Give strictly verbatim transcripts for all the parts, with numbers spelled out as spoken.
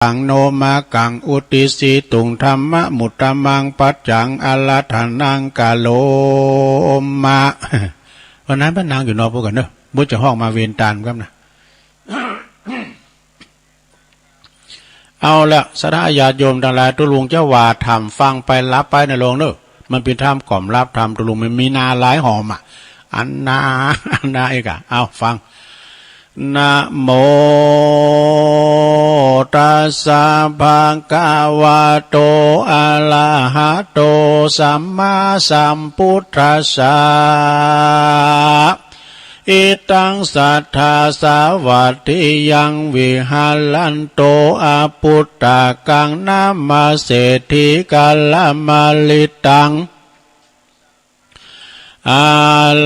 ตัง โนมะกัง อุตติสสิตุง ธัมมะมุตตะมัง ปัจจัง อะระหะทัง กะโรมะ วันนั้นพระนางอยู่นอกพวกกันเนอะ บุญจะฮ้องมาเวนตานครับนะ เอาละ ศรัทธาญาติโยมตังหลาย ตุ๊ลุงจะว่าธรรมฟังไปหลับไปนะโลงเนอะ มันเป๋นธรรมกล่อมหลับธรรม ตุ๊ลุงมันมีนาหลายหอมอะ อันนา อันนาอีกอะ เอาฟัง นะโมตัสสะ ภะคะวะโต อะระหะโต สัมมาสัมพุทธัสสะ อิตัง สัตถา สาวัตถิยัง วิหะรันโต อะปุตตะกัง นะมะเศรษฐี กะละมะลิตัง อา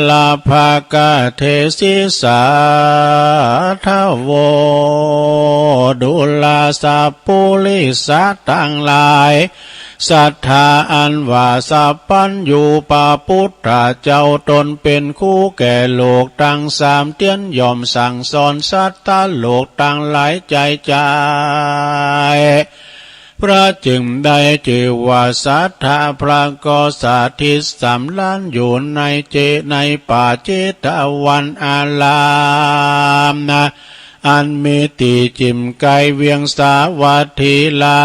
รัพพะกะเทสิ สาธะโว ดูราสัปปุริสะตังหลาย ศรัทธาอันว่าสัพพัญญูปะปุทธะเจ้า ตนเป๋นครูแก่โลกตังสามเตี้ยน ย่อมสั่งสอนสัตว์โลกตังหลายใจ๋ใจ๋ พระจึงได้จื้อว่าศรัทธา พระก็สถิตสำราญอยู่ในเจ ในป่าเจตวันอารามนะ อันมีตี้จิ่มใก้เวียงสาวัตถี รา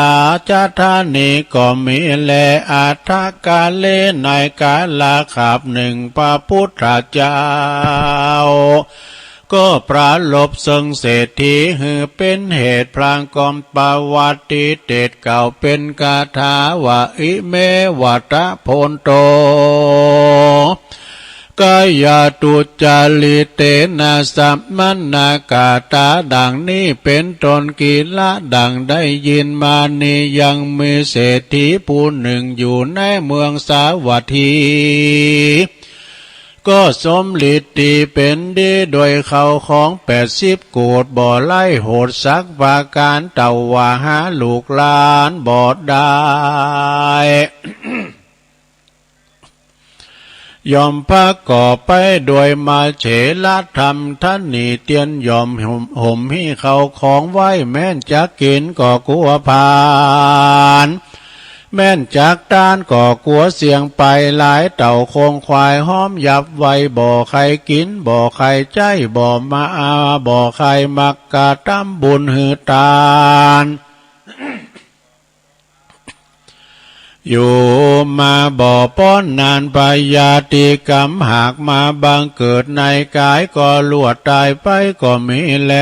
ชธานีก็มีแล อัฏฐกาเล ในกาลคาบหนึ่ง พระปุทธเจ้า ก็ปรารภเซิ่งเศรษฐี หื้อเป๋นเหตุ พลางกล่อมปวัตติเตศน์ กล่าวเป๋นคาถาว่า อิเม วัตถะโพนโต กายาตุจาริเตนะ สะมะนะกะตา ดังนี้เป๋นต้น กิละ ดังได้ยินมานี้ ยังมีเศรษฐีผู้หนึ่งอยู่ในเมืองสาวัตถี ก็สมฤทธิ์ตี้เป๋นดีด้วยข้าวของแปดสิบโกฏ บ่ไร้โหดสักประก๋าน แต่ว่าหาลูกหลานบ่ได้ ย่อมประกอบไปด้วยมะเฉรธรรม ตระหนี่เตียน ย่อมห่ม ห่มหิ้วข้าวของไว้ แม้นจักกิ๋นก็กั๋วผลาญ แม้นจักตานก็กั๋วเสี้ยงไป หลายเต้าโคงควายฮ้อมยับไว้ บ่ใค่กิ๋น บ่ใค่ใจ๊ บ่มา บ่ใค่มักกระตำบุญหื้อตาน อยู่มาบ่ป๊นนาน พญาตี้กำหากมาบังเกิดในก๋าย ก็ลวดต๋ายไปก็มีแล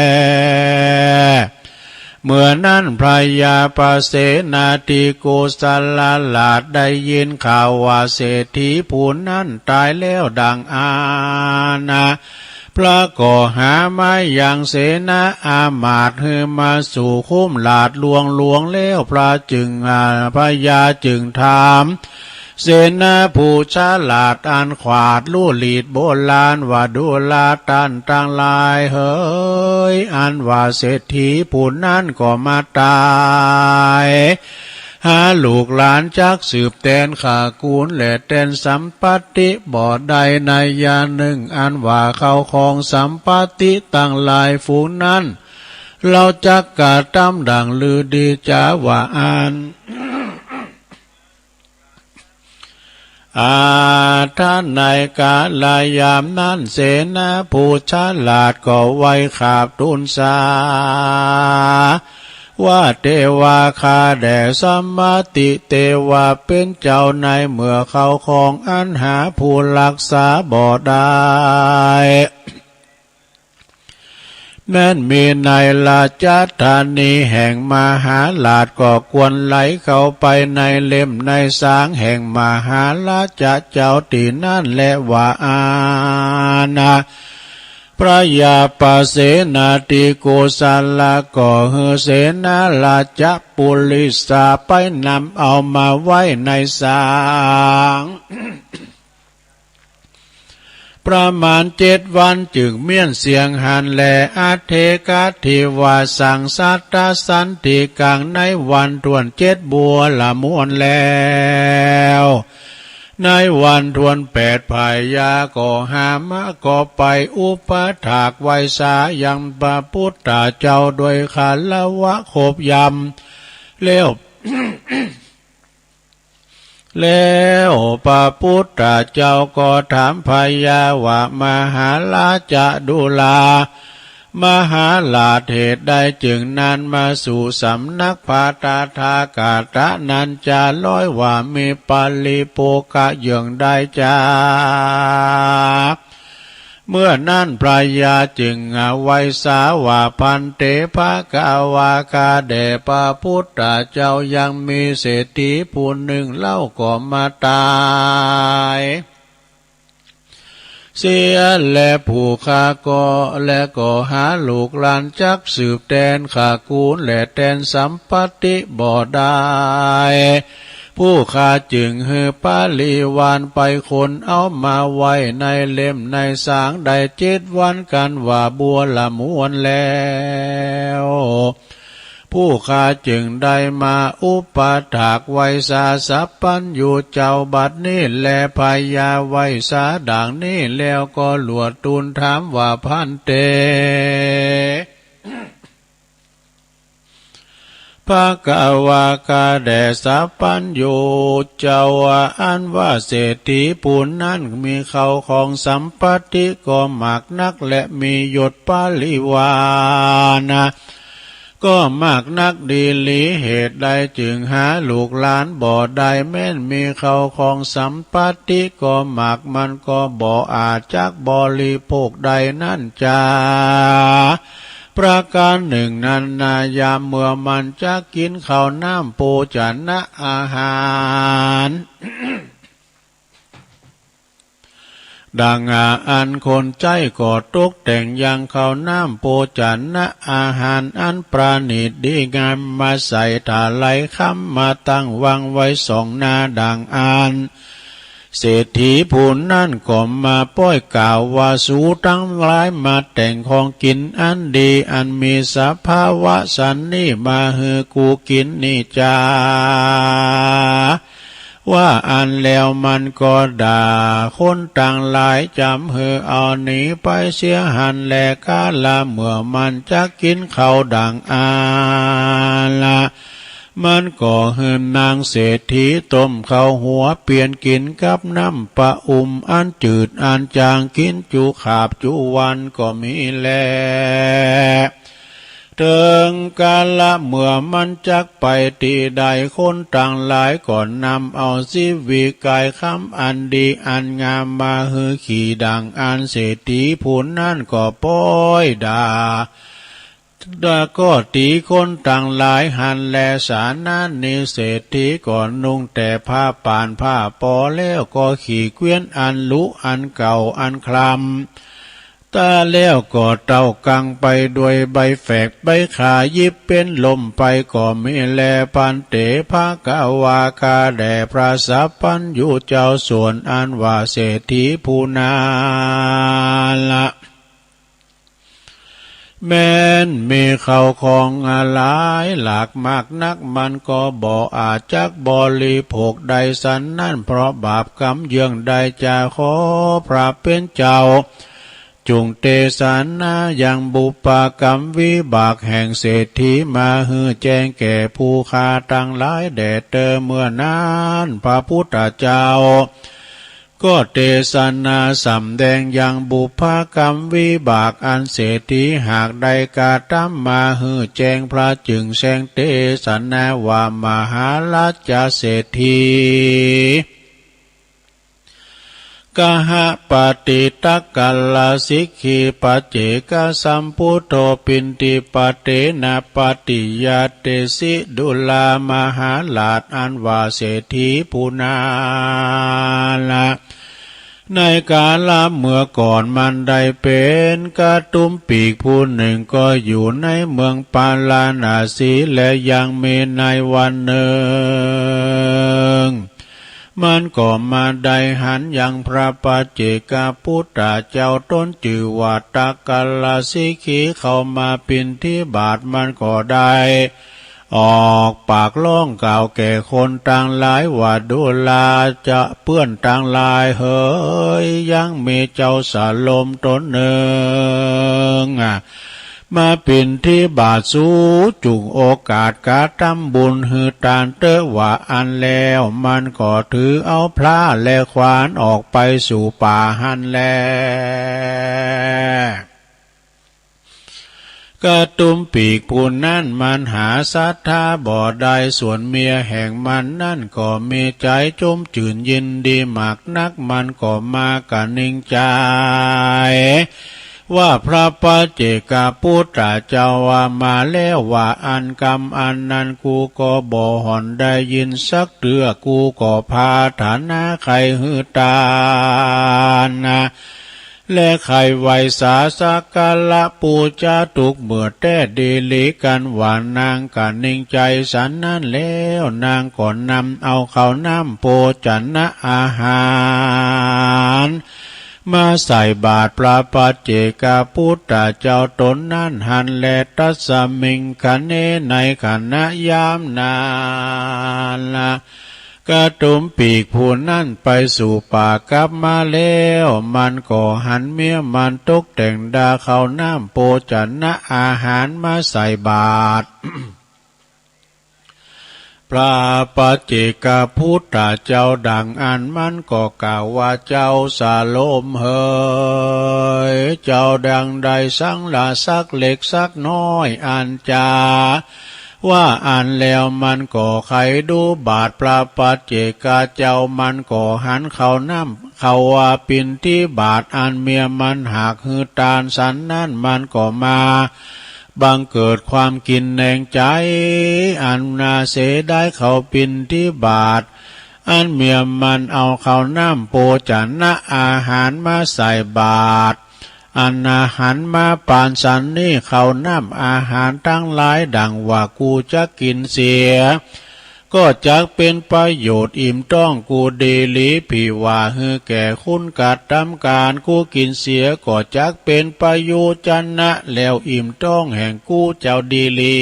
เมื่อนั้นพญาปเสนทิโกศลราชได้ยินข่าวว่าเศรษฐีผู้นั้นต๋ายแล้วดังอั้นนะ พระก็หามายังเสนาอามาตย์ หื้อมาสู่คุ้มราชย์หลวงหลวงแล้ว พระจึง อ่า พญาจึงถาม เสนาผู้ฉลาดอันขลาดฮู้ลีดโบราณว่า ดูราต้านตังหลายเหย อันว่าเศรษฐีผู้นั้นก็มาต๋าย หาลูกหลานจักสืบแตนขระกูล และแตนสัมปัตติบ่ได้ ในยามนึ่งอันว่าข้าวของสัมปัตติตังหลายฝูงนั้น เฮาจักกระตำดังฤดีจ๋าว่าอั้น อา ในกาลยามนั้น เสนาผู้ฉลาดก็ไหว้ขาบทูลสา ว่าเตวา ข้าแด่สัมปัตติเตวาเป๋นเจ้า ในเมื่อข้าวของอันหาผู้ฮักษาบ่ได้ แม้นมีในราชธานีแห่งมหาราช ก็ควรไหลเข้าไปในเล่มในสางแห่งมหาราชเจ้าตี้นั้นแล ว่าอั้นนะ พญาปเสนทิโกศลก็หื้อเสนาราชปุริสาไปนำเอามาไว้ในสาง ประมาณเจ็ดวันจึงเมี้ยนเสี้ยงหันแล อัฏฐกา ตี้ว่าสังสัตตสันติกัง ในวันถ้วนเจ็ดบัวละมวลแล้ว ในวันถ้วนแปด พญาโกหามะก็ไปอุปถากไหว้สายังพระปุทธเจ้าโดยคารวะขบยำ แล้ว แล้วพระปุทธเจ้าก็ถามพญาว่า มหาราชจุลา มหาราชเหตุใดจึงนานมาสู่สำนักพระตถาคตะนั้นจา ร้อยว่ามีปริโภคะเยื่องใดจา เมื่อนั้นพญาจึงไหว้สาว่า ภันเต ภควา ข้าแด่พระปุทธเจ้ายังมีเศรษฐีผู้นึ่งเล่าก็มาต๋าย เสียแล ผู้ข้าก็ และก็หาลูกหลานจักสืบแตนขะกู๋นและแตนสัมปัตติบ่ได้ ผู้ข้าจึงหื้อปริวารไปขนเอามาไว้ในเล่มในสางได้เจ็ดวัน กันว่าบัวละมวนแล้ว ผู้ข้าจึงได้มาอุปถากไหว้สาสัพพัญญูเจ้าบัดนี้แล พญาไหว้สาดังนี้แล้วก็ลวดทูลถามว่า ภันเต ภควา ข้าแด่สัพพัญญูเจ้า อันว่าเศรษฐีผู้นั้นมีเข้าของสัมปัตติก็มากนัก และมียศปริวารนะ ก็มากนักดีหลี เหตุใดจึงหาลูกหลานบ่ได้ แม้นมีเข้าของสัมปัตติก็มาก มันก็บ่อาจจักบริโภคได้นั้นจา ประการนึ่งนั้นนา ยามเมื่อมันจักกิ๋นข้าวน้ำโภชนะอาหาร ดังอันคนใจ๊ก็ตกแต่งยังข้าวน้ำโภชนะอาหารอันประณีตดีงามมาใส่ถาดไหลคำมาตั้งวางไว้สองหน้าดังอั้น เศรษฐีผู้นั้นก็มาป้อยกล่าวว่า สูตังหลายมาแต่งของกิ๋นอันดีอันมีสภาวะสันนี้มาหื้อกูกิ๋นนี้จา ว่าอั้นแล้วมันก็ด่าคนตังหลายจ๋ำหื้อเอาหนีไปเสียหั้นแล กาละเมื่อมันจักกิ๋นข้าวดังอั้นละ มันก็หื้อนางเศรษฐีต้มข้าวหัวเปียนกิ๋นกับน้ำปะอุ่มอันจืดอันจางกิ๋นจุคาบจุวันก็มีแล เถิงกาละเมื่อมันจักไปตี้ใด คนตังหลายก็นำเอาชีวิกายคำอันดีอันงามมาหื้อขี่ดังอั้น เศรษฐีผู้นั้นก็ป้อยด่า ด่าก็ตี๋คนตังหลายหั้นแล สานั้นนี้เศรษฐีก็นุ่งแต่ผ้าป่านผ้าปอ แล้วก็ขี่เกวียนอันหรูอันเก่าอันคลำ ตาแล้วก็เต้ากังไปด้วยใบแฝกใบขา หยิบเป๋นล่มไปก็มีแล ภันเต ภควา ข้าแด่พระสัพพัญญูเจ้า ส่วนอันว่าเศรษฐีผู้นั้นละ แม้นมีข้าวของหลายหลากมากนัก มันก็บ่อาจจักบริโภคได้สันนั้น เพราะบาปกรรมเยื่องใดจา ขอพระเป๋นเจ้า จุ่งเตสนายังบุพกรรมวิบากแห่งเศรษฐีมาหื้อแจ้งแก่ผู้ข้าตังหลายแด่เตอ เมื่อนั้นพระพุทธเจ้าก็เตสนาสำแดงยังบุพกรรมวิบากอันเศรษฐีหากได้กระตำมาหื้อแจ้ง พระจึงแสดงเตสนาว่า มหาราชเศรษฐี กหปติ ตักกะละสิกขี ปัจเจกสัมภุโธ ปิณฑิปะเตนะ ปฏิญาเตสิ ดูรา มหาราช อันว่าเศรษฐีผู้นั้นละ ในกาละเมื่อก่อนมันได้เป๋นกระตุ้มปีกผู้นึ่ง ก็อยู่ในเมืองปาราณสี และยังมีในวันนึ่ง มันก็มาได้หันยังพระปัจเจกพุทธเจ้า ต๋นจื้อว่าตักกะละสิกขี เข้ามาปิณฑิบาต มันก็ได้ ออกปากฮ้องกล่าวแก่คนตังหลายว่า ดูราจะเปื้อนตังหลายเหย ยังมีเจ้าสาโลมต๋นหนึ่ง มาปิณฑิบาต สูจุ่งโอกาสกระตำบุญหื้อตานเต๊อะ ว่าอั้นแล้ว มันก็ถือเอาพระและขวานออกไปสู่ป่าหั้นแล กระดุมปีกผู้นั้นมันหาศรัทธาบ่ได้ ส่วนเมียแห่งมันนั้นก็มีใจ๋จุ่มจื้นยินดีมากนัก มันก็มากระหนิ่งใจ๋ ว่าพระปัจเจกปุตตะเจ้าว่ามาแล้ว ว่าอั้น กำอันนั้นกูก็บ่ห่อนได้ยินสักเตื้อ กูก็ปรารถนาใค่หื้อตานนะ และใค่ไหว้สาสักการะปู๋จาตุ๊กเมื่อแต๊ดีหลีกั๋น ว่านางกระหนิ่งใจ๋สันนั้นแล้ว นางก็นำเอาข้าวน้ำโภชนะอาหาร มาใส่บาตรพระปัจเจกปุตตะเจ้าต๋นนั้นหั้นแล ตัสมิงขเณ ในขณะยามนั้นละ กระดุมปีกผู้นั้นไปสู่ป่ากลับมาแล้ว มันก็หันเมียมันตกแต่งดาข้าวน้ำโภชนะอาหารมาใส่บาตร พระปัจเจกปุตตะเจ้าดังอั้น มันก็กล่าวว่า เจ้าสาโลมเหย เจ้าดังได้สังละสักเล็กสักน้อย อั้นจา ว่าอั้นแล้ว มันก็ใค่ดูบาตรพระปัจเจกะเจ้า มันก็หันข้าวน้ำ ข้าวปิณฑิบาตอันเมียมันหากหื้อตานสันนั้น มันก็มา บังเกิดความกิ๋นแหนงใจ๋ อันน่าเสียดายข้าวปิณฑิบาต อันเมียมันเอาข้าวน้ำโภชนะอาหารมาใส่บาตร อันน่าหันมาปานสันนี้ ข้าวน้ำอาหารตังหลายดังว่ากูจักกิ๋นเสีย ก็จักเป๋นประโยชน์อิ่มต๊องกูดีหลี ผิว่าหื้อแก่คนกระตำก๋าน กูกิ๋นเสียก็จักเป๋นประโยชนะแล้วอิ่มต๊องแห่งกูเจ้าดีหลี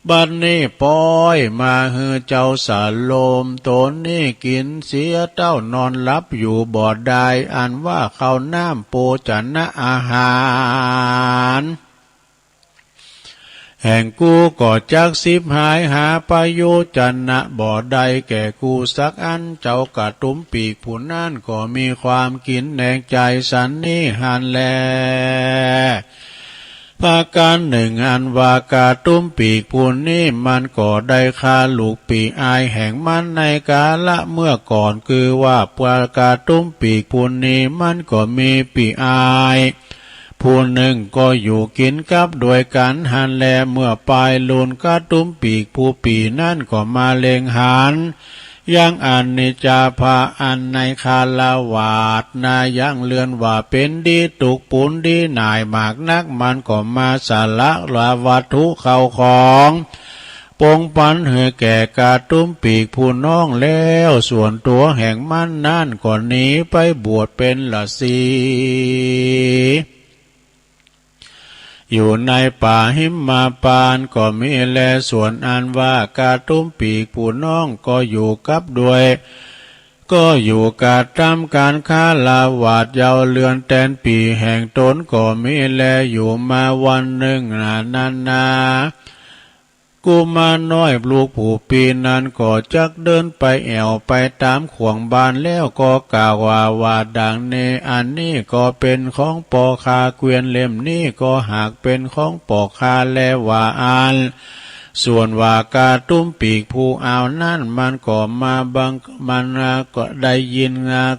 บัดนี้ปล่อยมาหื้อเจ้าสาโลมต๋นนี้กิ๋นเสียเต้า นอนหลับอยู่บ่ได้ อันว่าข้าวน้ำโภชนะอาหาร แห่งกูก็จักฉิบหาย หาประโยชนะบ่ได้แก่กูสักอัน เจ้ากระดุมปีกผู้นั้นก็มีความกิ๋นแหนงใจ๋สันนี้หั้นแล ประก๋านนึ่งอันว่ากระดุมปีกผู้นี้มันก็ได้ฆ่าลูกปี้อายแห่งมันในกาละเมื่อก่อน คือว่าปวกระดุมปีกผู้นี้มันก็มีปี้อาย ผู้นึ่งก็อยู่กิ๋นกับด้วยกั๋นหั้นแล เมื่อปายลุนกระดุมปีกผู้ปี้นั้นก็มาเล็งหัน ยังอนิจจาภาอันในฆราวาสนายังเลื่อนว่าเป๋นดีตุ๊กปูนดีหน่ายมากนัก มันก็มาสละละวัตถุเข้าของ ปงปันหื้อแก่กระดุมปีกผู้น้องแล้ว ส่วนตั๋วแห่งมันนั้นก็หนีไปบวชเป๋นฤๅษี อยู่ในป่าหิมพานต์ก็มีแล ส่วนอันว่ากระดุมปีกผู้น้องก็อยู่กับด้วย ก็อยู่กระตำก๋านฆราวาสเย้าเรือนแตนปี้แห่งต๋นก็มีแล อยู่มาวันนึ่งนา นั้นนา กุมารน้อยลูกผู้ปี้นั้นก็จักเดินไปแอ่วไปต๋ามข่วงบ้าน แล้วก็กล่าวว่า ว่าดังนี้ อันนี้ก็เป๋นของป้อข้า เกวียนเล่มนี้ก็หากเป๋นของป้อข้าแล ว่าอั้น ส่วนว่ากระดุมปีกผู้อ้าวนั้น มันก็มาบัง มันก็ได้ยิน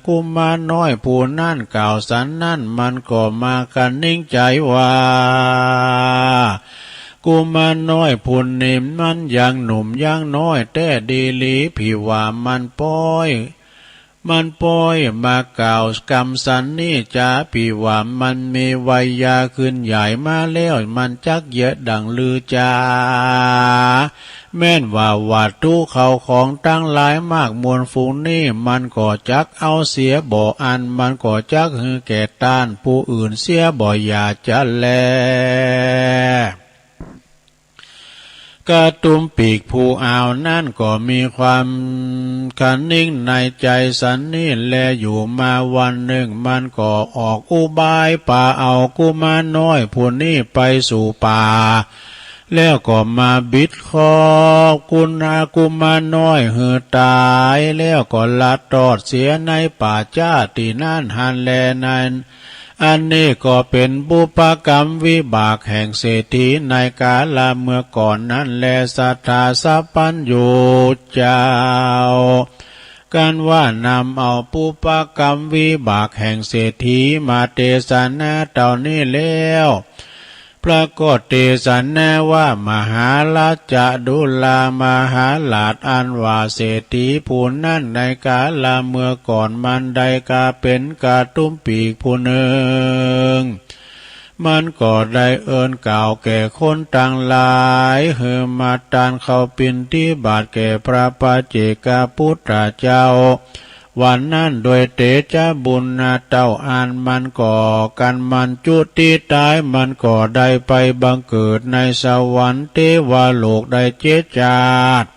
กุมารน้อยผู้นั้นกล่าวสันนั้น มันก็มากระหนิ่งใจ๋ว่า กุมารน้อยผู้นี้มันยังหนุ่มยังน้อยแต๊ดีหลี ผิว่ามันปอย มันปอยมากล่าวกำสันนี้จา ผิว่ามันมีวัยยาขึ้นใหญ่มาแล้ว มันจักเยียะดั่งลือจา แม้นว่าวัตถุเข้าของตังหลายมากมวลฝูงนี้ มันก็จักเอาเสียบ่อั้น มันก็จักหื้อแก่ต้านผู้อื่นเสียบ่อย่าจะแล กระดุมปีกผู้อ่าวนั้นก็มีความคะนิ้งในใจ๋สันนี้แล อยู่มาวันนึ่งมันก็ออกอุบายปาเอากุมารน้อยผู้นี้ไปสู่ป่า แล้วก็มาบิดคอกุณากุมารน้อยหื้อต๋าย แล้วก็ละตอดเสียในป่าจ๊าตี้นั้นหั้นแลนั้น อันนี้ก็เป๋นบุพกรรมวิบากแห่งเศรษฐีในกาลเมื่อก่อนนั้นแล ศรัทธาสัพพัญญูเจ้า กันว่านำเอาบุพกรรมวิบากแห่งเศรษฐีมาเตสนาเต้านี้แล้ว พระก็เตสนาว่า มหาราชะ ดูรา มหาราช อันว่าเศรษฐีผู้นั้นในกาลเมื่อก่อนมันได้กาเป๋นกระดุมปีกผู้นึ่ง มันก็ได้เอิ้นกล่าวแก่คนตังหลายหื้อมาต้านเข้าบิณฑบาตแก่พระปัจเจกพุทธเจ้า วันนั้นโดยเตชะบุญนาเต้าอั้นมันก็กันมันจุติต๋าย มันก็ได้ไปบังเกิดในสวรรค์เตวโลกได้เจ็ดจาติ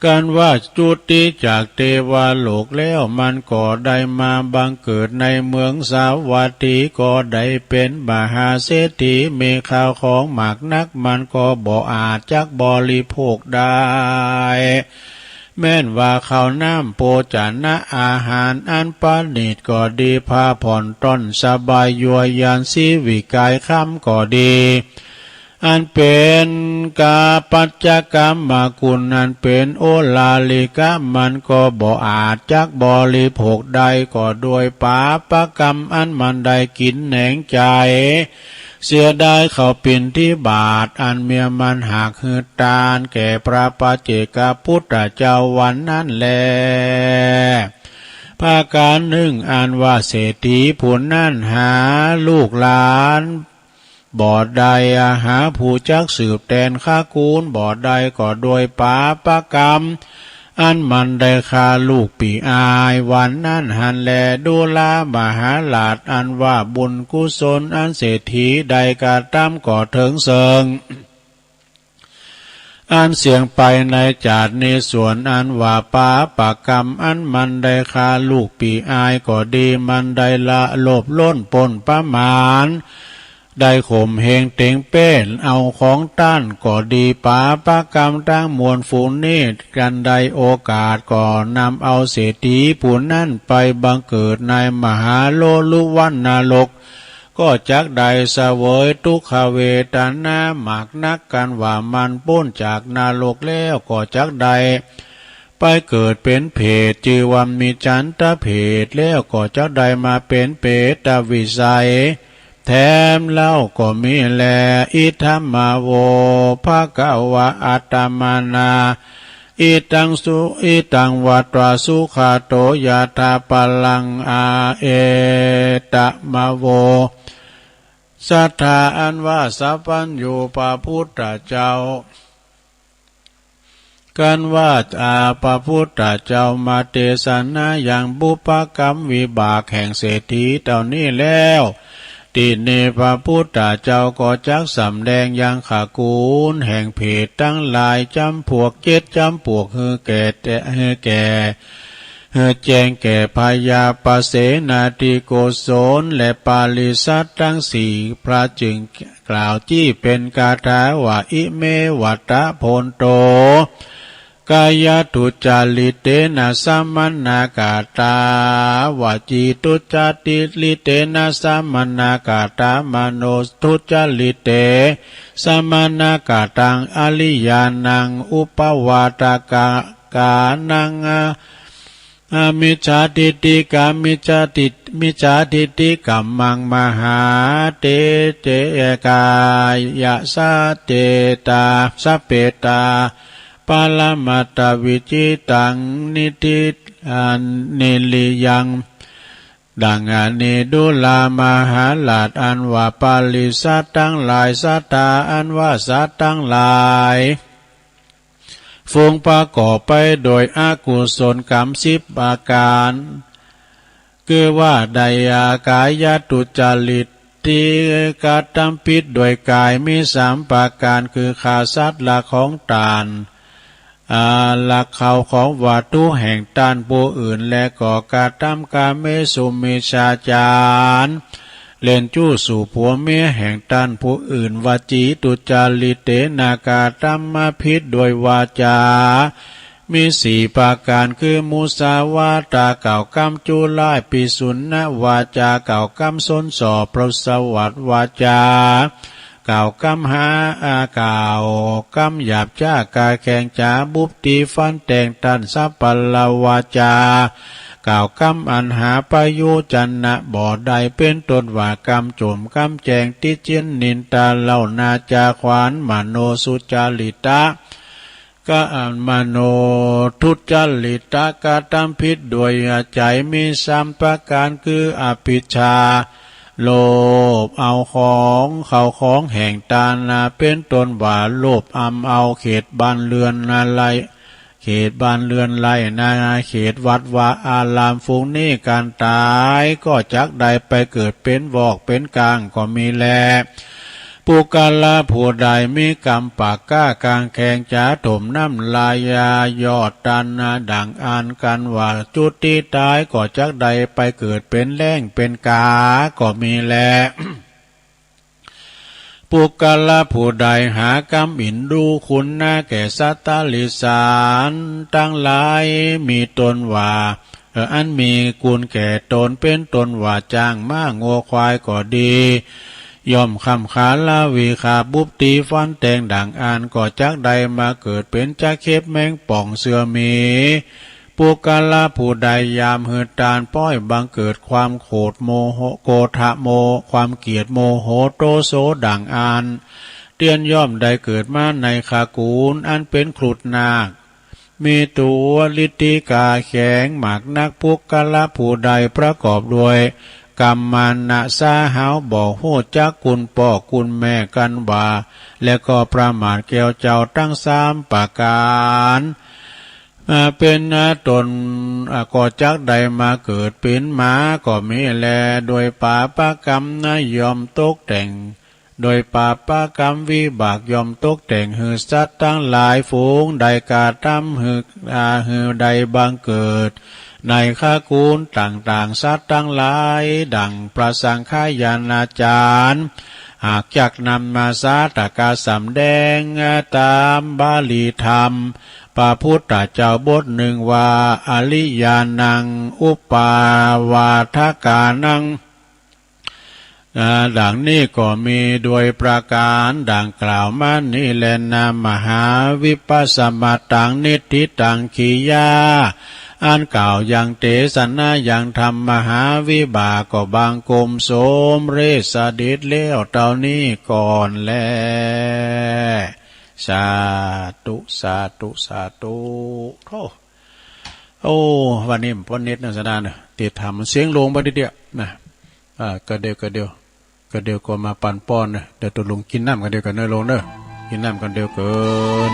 กันว่าจุติจากเตวโลกแล้ว มันก็ได้มาบังเกิดในเมืองสาวัตถี ก็ได้เป๋นมหาเศรษฐี มีข้าวของมากนัก มันก็บ่อาจจักบริโภคได้ แม้นว่าข้าวน้ำโภชนะอาหารอันประณีตก็ดี ผ้าผ่อนต้อนสบาย ยั่วยวนสีวิไกคำก็ดี อันเป๋นกาปัจจกรรมกุณ อันเป๋นโอลาลิกะ มันก็บ่อาจจักบริโภคได้ ก็ด้วยปาปกรรมอันมันได้กิ๋นแหนงใจ๋ เสียดายเข้าบิณฑบาต อันเมียมันหากหื้อตานแก่พระปัจเจกพุทธเจ้าวันนั้นแล ประก๋านนึ่งอันว่าเศรษฐีผู้นั้นหาลูกหลานบ่ได้ หาผู้จักสืบแตนตระกูลบ่ได้ ก็ด้วยปาปกรรม อันมันได้ฆ่าลูกปี้อายวันนั้นหั้นแล ดูรามหาราช อันว่าบุญกุศลอันเศรษฐีได้กระตำก็เถิงเสิง อันเสี้ยงไปในจาตินี้ ส่วนอันว่าปาปกรรมอันมันได้ฆ่าลูกปี้อายก็ดี มันได้ละโลภล้นป๊นประมาณ ได้ข่มเหงเต๋งเป๊ะเอาของต้านก็ดี ปาปกรรมตังมวลฝูงนี้ กันได้โอกาสก็นำเอาเศรษฐีผู้นั้นไปบังเกิดในมหาโลลุวันนรก ก็จักได้เสวยทุกขเวทนามากนัก กันว่ามันป๊นจากนรกแล้วก็จักได้ไปเกิดเป๋นเปรต จื้อว่ามิจฉันทเปรต แล้วก็จักได้มาเป๋นเปรตวิสัย แถมเล่าก็มีแล อิทัมมาโว ภะคะวา อัตตะมานา อิตังสุ อิตังวัตตา สุขะโต ยะถา พะลัง อา เอตะมาโว ศรัทธาอันว่าสัพพัญญูพระพุทธเจ้า กันว่า อา พระพุทธเจ้ามาเตสนายังบุพกรรมวิบากแห่งเศรษฐีเต้านี้แล้ว ตี้นี้พระพุทธเจ้าก็จักสำแดงยังตระกูลแห่งเปรตตังหลายจ๋ำพวกเจ็ดจ๋ำพวก หื้อแก่แต่ หื้อแก่ หื้อแจ้งแก่พญาปเสนทิโกศลและปริษัทตังสี่ พระจึงกล่าวจี๊เป๋นคาถาว่า อิเม วัตตะ โพนโต กายะทุจจาริเตนะ สะมะนะกะตา วจีทุจจาริเตนะ สะมะนะกะตา มโนทุจจาริเต สะมะนะกะตัง อริยานัง อุปวาทกะ กานัง อา มิจฉาทิฏฐิกา มิจฉาทิฏ มิจฉาทิฏฐิกัมมัง มหาเตเจ กายะสะเจตา สะเปตา ปะระมัตตวิจิตัง นิทิ อา นิริยัง ดังอันนี้ ดูรามหาราช อันว่าปริษัทตังหลาย ศรัทธาอันว่าสัตว์ตังหลาย ฝูงประกอบไปโดยอกุศลกรรมสิบประก๋าน คือว่าได้กายทุจริต ตี้กระตำผิดโดยก๋ายมีสามประก๋าน คือ ฆ่าสัตว์ ลักของต้าน อ่า ลักเข้าของวัตถุแห่งต้านผู้อื่น และก็กระตำกาเมสุมิจฉาจาร เล่นจู้สู่ผัวเมียแห่งต้านผู้อื่น วจีตุจริตเตนะ กระตำผิดโดยวาจา มีสี่ประก๋าน คือ มุสาวาทา กล่าวกำจั้วร้าย ปิสุณวาจา กล่าวกำส้นส่อ ประสวัสวาจา กล่าวกำหา อ่า กล่าวกำหยาบจ๊า ก๋าแขลงจ๋า บุบตี๋ฟันแตงต้าน สัพพะละวาจา กล่าวกำอันหาประโยชนะบ่ได้ เป๋นต้นว่า กำจ่ม กำแจ้ง ติเตียน นินทา เล่า นาจา ขวาน มโนสุจริตะ กะ มโนทุจริตะ กระตำผิดโดยใจ๋ มีสามประก๋าน คือ อภิชฌา โลภเอาของ เข้าของแห่งต้านนา เป๋นต้นว่า โลภอำเอาเขตบ้านเฮือนนาไร่ เขตบ้านเฮือนไร่นา เขตวัดวาอาราม ฝูงนี้ก๋านต๋ายก็จักได้ไปเกิดเป๋นวอกเป๋นก้างก็มีแล ปุคคละผู้ใดมีกำปากกล้า ก๋าแขลงจ๋า ถมน้ำลายยอดต้านนา ดั่งอั้น กันว่า จุติต๋ายก็จักได้ไปเกิดเป๋นแล้งเป๋นก๋าก็มีแล ปุคคละผู้ใดหากำอินดูคุณนาแก่สัตว์ติริสารตังหลาย มีต้นว่า เอ่อ อันมีคุณแก่ตน เป๋นต้นว่า จ๊าง ม้า งัว ควาย ก็ดี ย่อมคำขาลาวี ฆ่าบุบตี๋ฟันแตง ดั่งอั้น ก็จักได้มาเกิดเป๋นจ๊ะเข็บ แมงป่อง เสือ หมี ปุคคละผู้ใดยามหื้อต้านป๊อยบังเกิดความโขดโมโห โกธะโม ความเกียจโมโห โตโส ดั่งอั้น เตียนย่อมได้เกิดมาในขกูลอันเป๋นครุฑนาค มีตั๋วฤทธิก๋าแข็งมากนัก ปุคคละผู้ใดประกอบด้วยกามมานะสา หาวบ่ฮู้จักคุณป้อคุณแม่กั๋นว่า และก็ประมาทแก่เจ้าตังสามประก๋าน อ่า เป๋นต้น อ่า ก็จักได้มาเกิดเป๋นหมาก็มีแล โดยปาปกรรมนาย่อมตกแต่ง โดยปาปกรรมวิบากย่อมตกแต่งหื้อสัตว์ตังหลายฝูงได้กระตำหื้อ อ่า หื้อได้บังเกิดในขกูลต่างๆ สัตว์ตังหลาย ดั่งพระสังฆายาณาจารย์ หากจักนำมาสาธกะสำแดงต๋ามบาลีธรรม พระพุทธเจ้าบทนึ่งว่า อริยานัง อุปปาวาทกานัง อ่า ดั่งนี้ก็มีโดยประก๋านดั่งกล่าวมานี้แลนา มหาวิปัสสมัตตัง นิฏฐิตัง กิริยา อันกล่าวยังเตสนายังธรรมมหาวิบากก็บังคมสมเร็จเสด็จแล้วเต้านี้ก่อนแล สาธุ สาธุ สาธุ โธ่ โอ้ วันนี้มันป้นนิดนะสะดานนะ ติดถามมันเสียงลงไปนิดเดียวนะ อ่า กะเดียว กะเดียว กะเดียวก็มาปันป้อนนะ เดี๋ยวตกลงกิ๋นน้ำกั๋นเดียวกั๋นเน่อลงเน่อ กิ๋นน้ำกั๋นเดียวกั๋น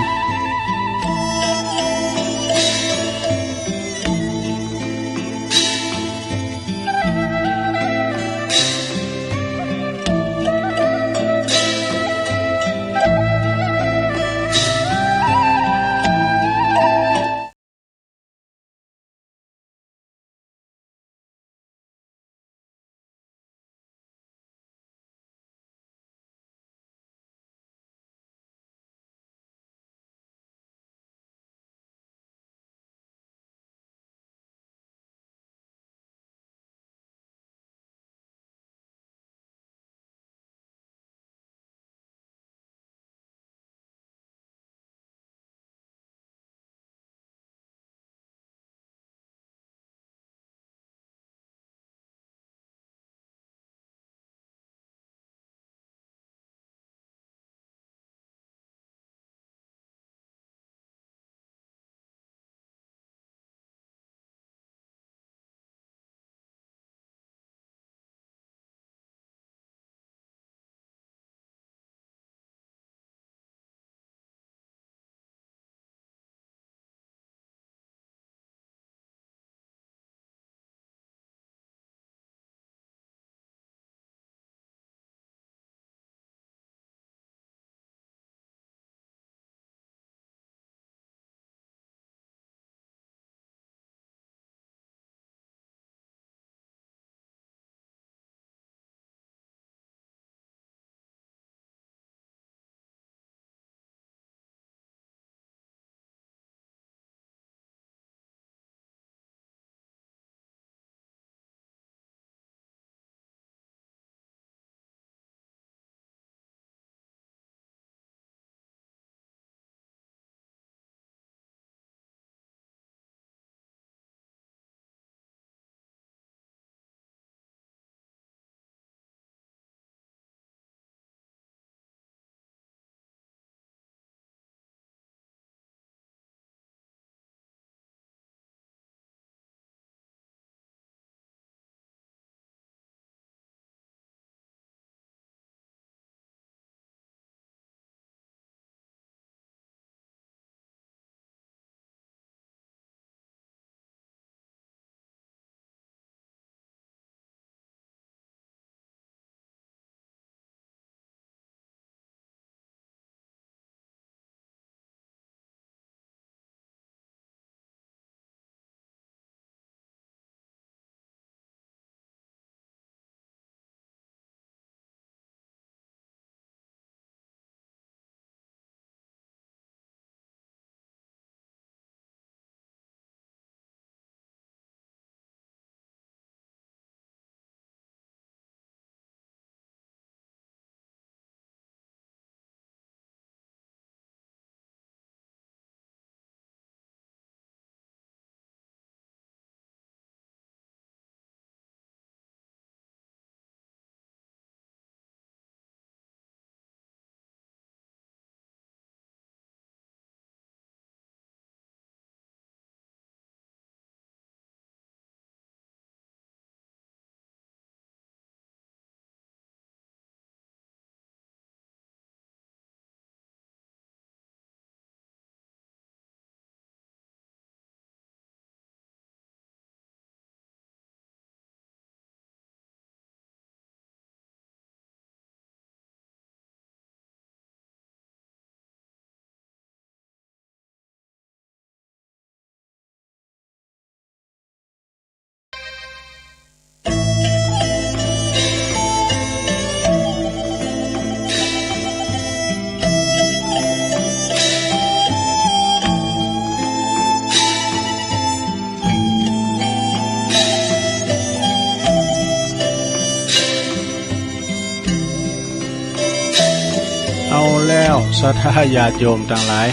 ศรัทธาญาติโยมตังหลาย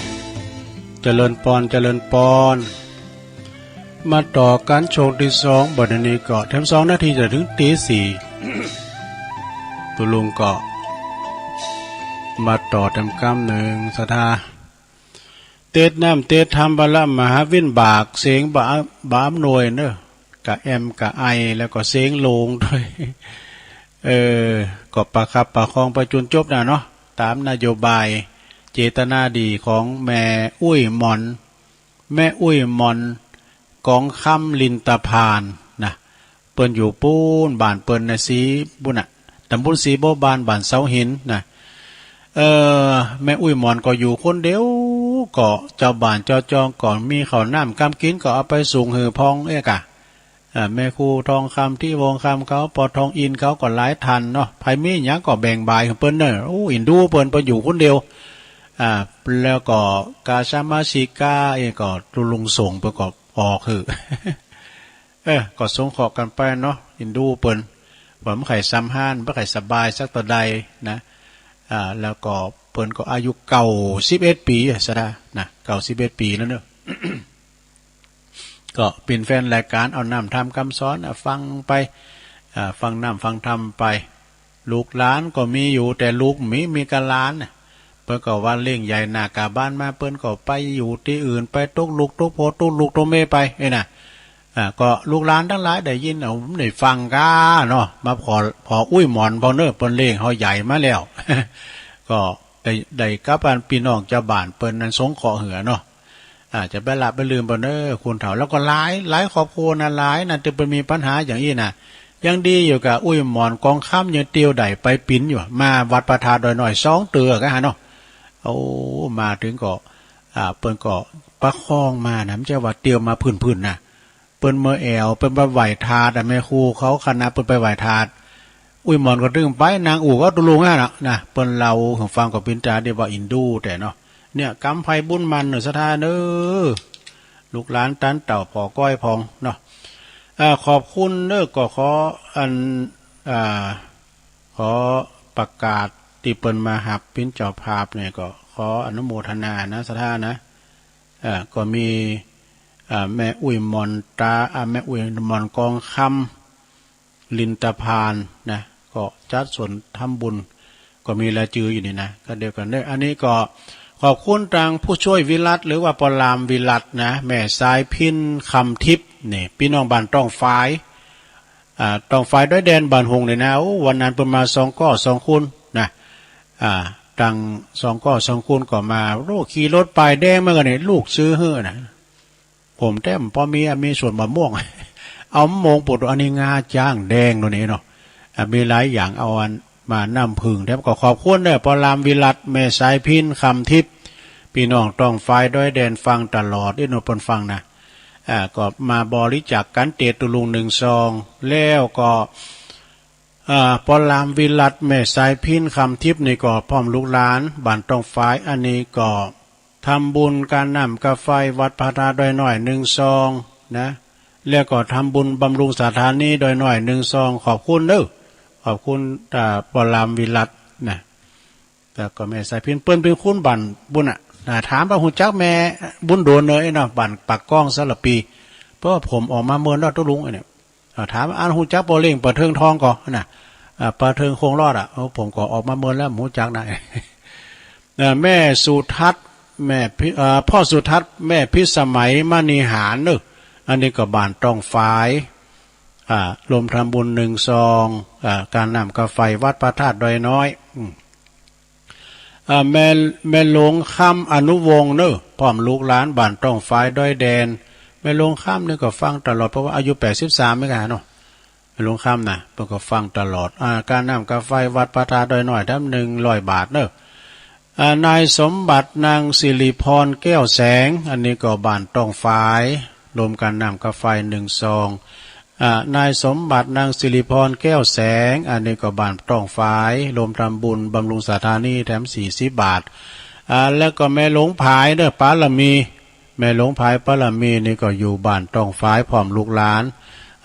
เจริญปอน เจริญปอน มาต่อกั๋นช่วงตี้สอง บ่ายนี้ก็แถมสองนาทีจะเถิงตี๋สี่ ตุ๊ลุงก็มาต่อแถมกำนึ่ง ศรัทธา เตสน้ำเตสธรรม บาละมหาวินบาก เสียงบ่ บ่อำนวยเนาะ กะแอมกะไอ แล้วก็เสียงโหลงตวย เออ ก็ประคับประคองไปจ๋นจบน่ะเนาะ ต๋ามนโยบายเจตนาดีของแม่อุ๊ยหมอน แม่อุ๊ยหมอน กองคำ ลินตะพานน่ะ เปิ้นอยู่ปู๊น บ้านเปิ้นน่ะ สีบุญน่ะ ต๋ำบลสีบัวบาน บ้านเสาหินน่ะ เออ แม่อุ๊ยหมอนก็อยู่คนเดียว ก็จาวบ้านจาวจองก็มีข้าวน้ำกำกิ๋นก็เอาไปส่งหื้อพ่องเอ๊ะกะ อ่า แม่ครูทองคำ ทิวงศ์คำ เขา ป้อทองอินทร์เขาก็หลายต้านเนาะ ใผมีหยังก็แบ่งบ่ายหื้อเปิ้นเนาะ โอ้ อินดูเปิ้น เปิ้นอยู่คนเดียว อ่า แล้วก็กาสมาชิกาเองก็ตุ๊ลุงส่งเปิ้นก็ออกหื้อ เออ ก็สงเคราะห์กั๋นไปเนาะ อินดูเปิ้น ว่าบ่ใค่สำฮาน บ่ใค่สบายสักเต้าใดนะ อ่า แล้วก็เปิ้นก็อายุเก้าสิบเอ็ดปี๋อะ ศรัทธานะ เก้าสิบเอ็ดปี๋แล้วเนาะ ก็เป๋นแฟนรายก๋านเอาน้ำธรรมกำสอนน่ะ ฟังไป อ่า ฟังน้ำฟังธรรมไป ลูกหลานก็มีอยู่ แต่ลูกบ่มี มีกะหลานน่ะ เปิ้นก็ว่าเลี้ยงใหญ่หน้ากาบ้านมา เปิ้นก็ไปอยู่ตี้อื่น ไปตกลูกตกโผตกลูกตกเมยไป เอ้ยน่ะ อ่า ก็ลูกหลานตังหลายได้ยิน เอา ได้ฟังก้าเนาะ มาผ่อ ผ่ออุ๊ยหมอนพ่องเนาะ เปิ้นเลี้ยงเฮาใหญ่มาแล้ว ก็ได้ ได้กับอันปี้น้องจาวบ้านเปิ้นนั้นสงเคราะห์หื้อเนาะ อ่า จะบ่ละบ่ลืมเปิ้นเนาะ คนเฒ่า แล้วก็หลาย หลายครอบครัวน่ะ หลายน่ะ ตี้เปิ้นมีปัญหาอย่างอี้น่ะ ยังดีอยู่กะอุ๊ยหมอนกองคำยังเตียวได้ไปปิ๋นอยู่ มาวัดพระธาตุดอยน้อยสองเตื้อก้าเนาะ โอ้ มาเถิงก็ อ่า เปิ้นก็ประคองมาน่ะ บ่ใจ้ว่าเตียวมาพื้นๆ น่ะ เปิ้นเมอแอ่ว เปิ้นไปไหว้ธาตุอะ แม่ครูเขาคณะเปิ้นไปไหว้ธาตุ อุ๊ยหมอนก็ตึงไปนั่งอู้กับตุ๊ลุงนั่นน่ะนะ เปิ้นเล่าหื้อฟังก็เป๋นต๋าดีว่าอินดูแต๊เนาะ เนี่ย กรรมใผบุญมันเนาะ ศรัทธาเนาะ ลูกหลานต้านเต้าผ่อก้อยพ่องเนาะ อ่า ขอบคุณเนาะ ก็ขออัน อ่า ขอประกาศตี้เปิ้นมาฮับเป๋นเจ้าภาพเนี่ย ก็ขออนุโมทนานะ ศรัทธานะ อ่า ก็มี อ่า แม่อุ๊ยหมอนต๋า อ่า แม่อุ๊ยหมอนกองคำ ลินตะพานนะ ก็จัดสวนทำบุญ ก็มีรายจื้ออยู่นี่นะ ก็เดียวกั๋นเนาะ อันนี้ก็ขอบคุณตางผู้ช่วยวิรัต หรือว่าป้อหลามวิรัตนะ แม่สายพิณ คำทิพย์ นี่ ปี้น้องบ้านต้องฝาย อ่า ต้องฝายดอยแดน บ้านหงส์นี่นะ โอ้ วันนั้นเปิ้นมาสองก้อสองคนนะ อ่า ตังสองก้อสองคนก็มา โอ้ ขี่รถป้ายแดงมากั๋นนี่ ลูกซื้อหื้อนะ ผมแต๊บ่ปอมีอะ มีสวนมะม่วง เอามะม่วงปลูก อันนี้งาจ๊างแดงโน่นนี่เนาะ อ่ะ มีหลายอย่าง เอาอันมาน้ำผึ้งแต๊ ก็ขอบคุณเนาะ ป้อหลามวิรัต แม่สายพิณ คำทิพย์ ปี้น้องต้องฝายดอยแดนฟังตลอด อี้โน่นเปิ้นฟังนะ อ่า ก็มาบริจาคกั๋นเตะตุ๊ลุงนึ่งซอง แล้วก็ อ่า ป้อหลามวิรัต แม่สายพิณ คำทิพย์นี่ก็พร้อมลูกหลานบ้านต้องฝาย อันนี้ก็ ทำบุญก๋านน้ำก๋าไฟวัดพระธาตุดอยน้อยนึ่งซองนะ แล้วก็ทำบุญบำรุงสถานีดอยน้อยนึ่งซอง ขอบคุณเนาะ ขอบคุณ อ่า ป้อหลามวิรัตนะ แล้วก็แม่สายพิณ เปิ้นเป๋นคนบ้านบุญน่ะนะ ถามว่าฮู้จักแม่บุญโดนเนาะ เนาะ บ้านปากก้องสารภี เพราะว่าผมออกมาเมินแล้วตุ๊ลุงเนี่ย อ่า ถามอันฮู้จักป้อเล่ง ป้อเทิงทองก่อนะ อ่า ป้อเทิงโค้งลอดอะ โอ้ ผมก็ออกมาเมินแล้ว บ่ฮู้จักนะ อ่า แม่สุทัศน์ แม่พิ อ่า ป้อสุทัศน์ แม่พิสมัย มณีหาญเนาะ อันนี้ก็บ้านต้องฝาย อ่า รวมทำบุญนึ่งซอง อ่า ก๋านน้ำก๋าไฟวัดพระธาตุดอยน้อย อืม อ่า แม่ แม่หลวงคำ อนุวงศ์เนาะ พร้อมลูกหลานบ้านต้องฝายดอยแดน แม่หลวงคำนี่ก็ฟังตลอด เพราะว่าอายุแปดสิบสามเหมือนกั๋นเนาะ แม่หลวงคำนะ เปิ้นก็ฟังตลอด อ่า ก๋านน้ำก๋าไฟวัดพระธาตุดอยน้อย แถมนึ่งร้อยบาทเนาะ อ่า นายสมบัติ นางสิริพร แก้วแสง อันนี้ก็บ้านต้องฝาย รวมก๋านน้ำก๋าไฟนึ่งซอง อ่า นายสมบัติ นางสิริพร แก้วแสง อันนี้ก็บ้านต้องฝาย รวมทำบุญบำรุงสถานี แถมสี่สิบบาท อ่า แล้วก็แม่หลวงผายเนาะ ปารมี แม่หลวงผายปารมีนี่ก็อยู่บ้านต้องฝาย พร้อมลูกหลาน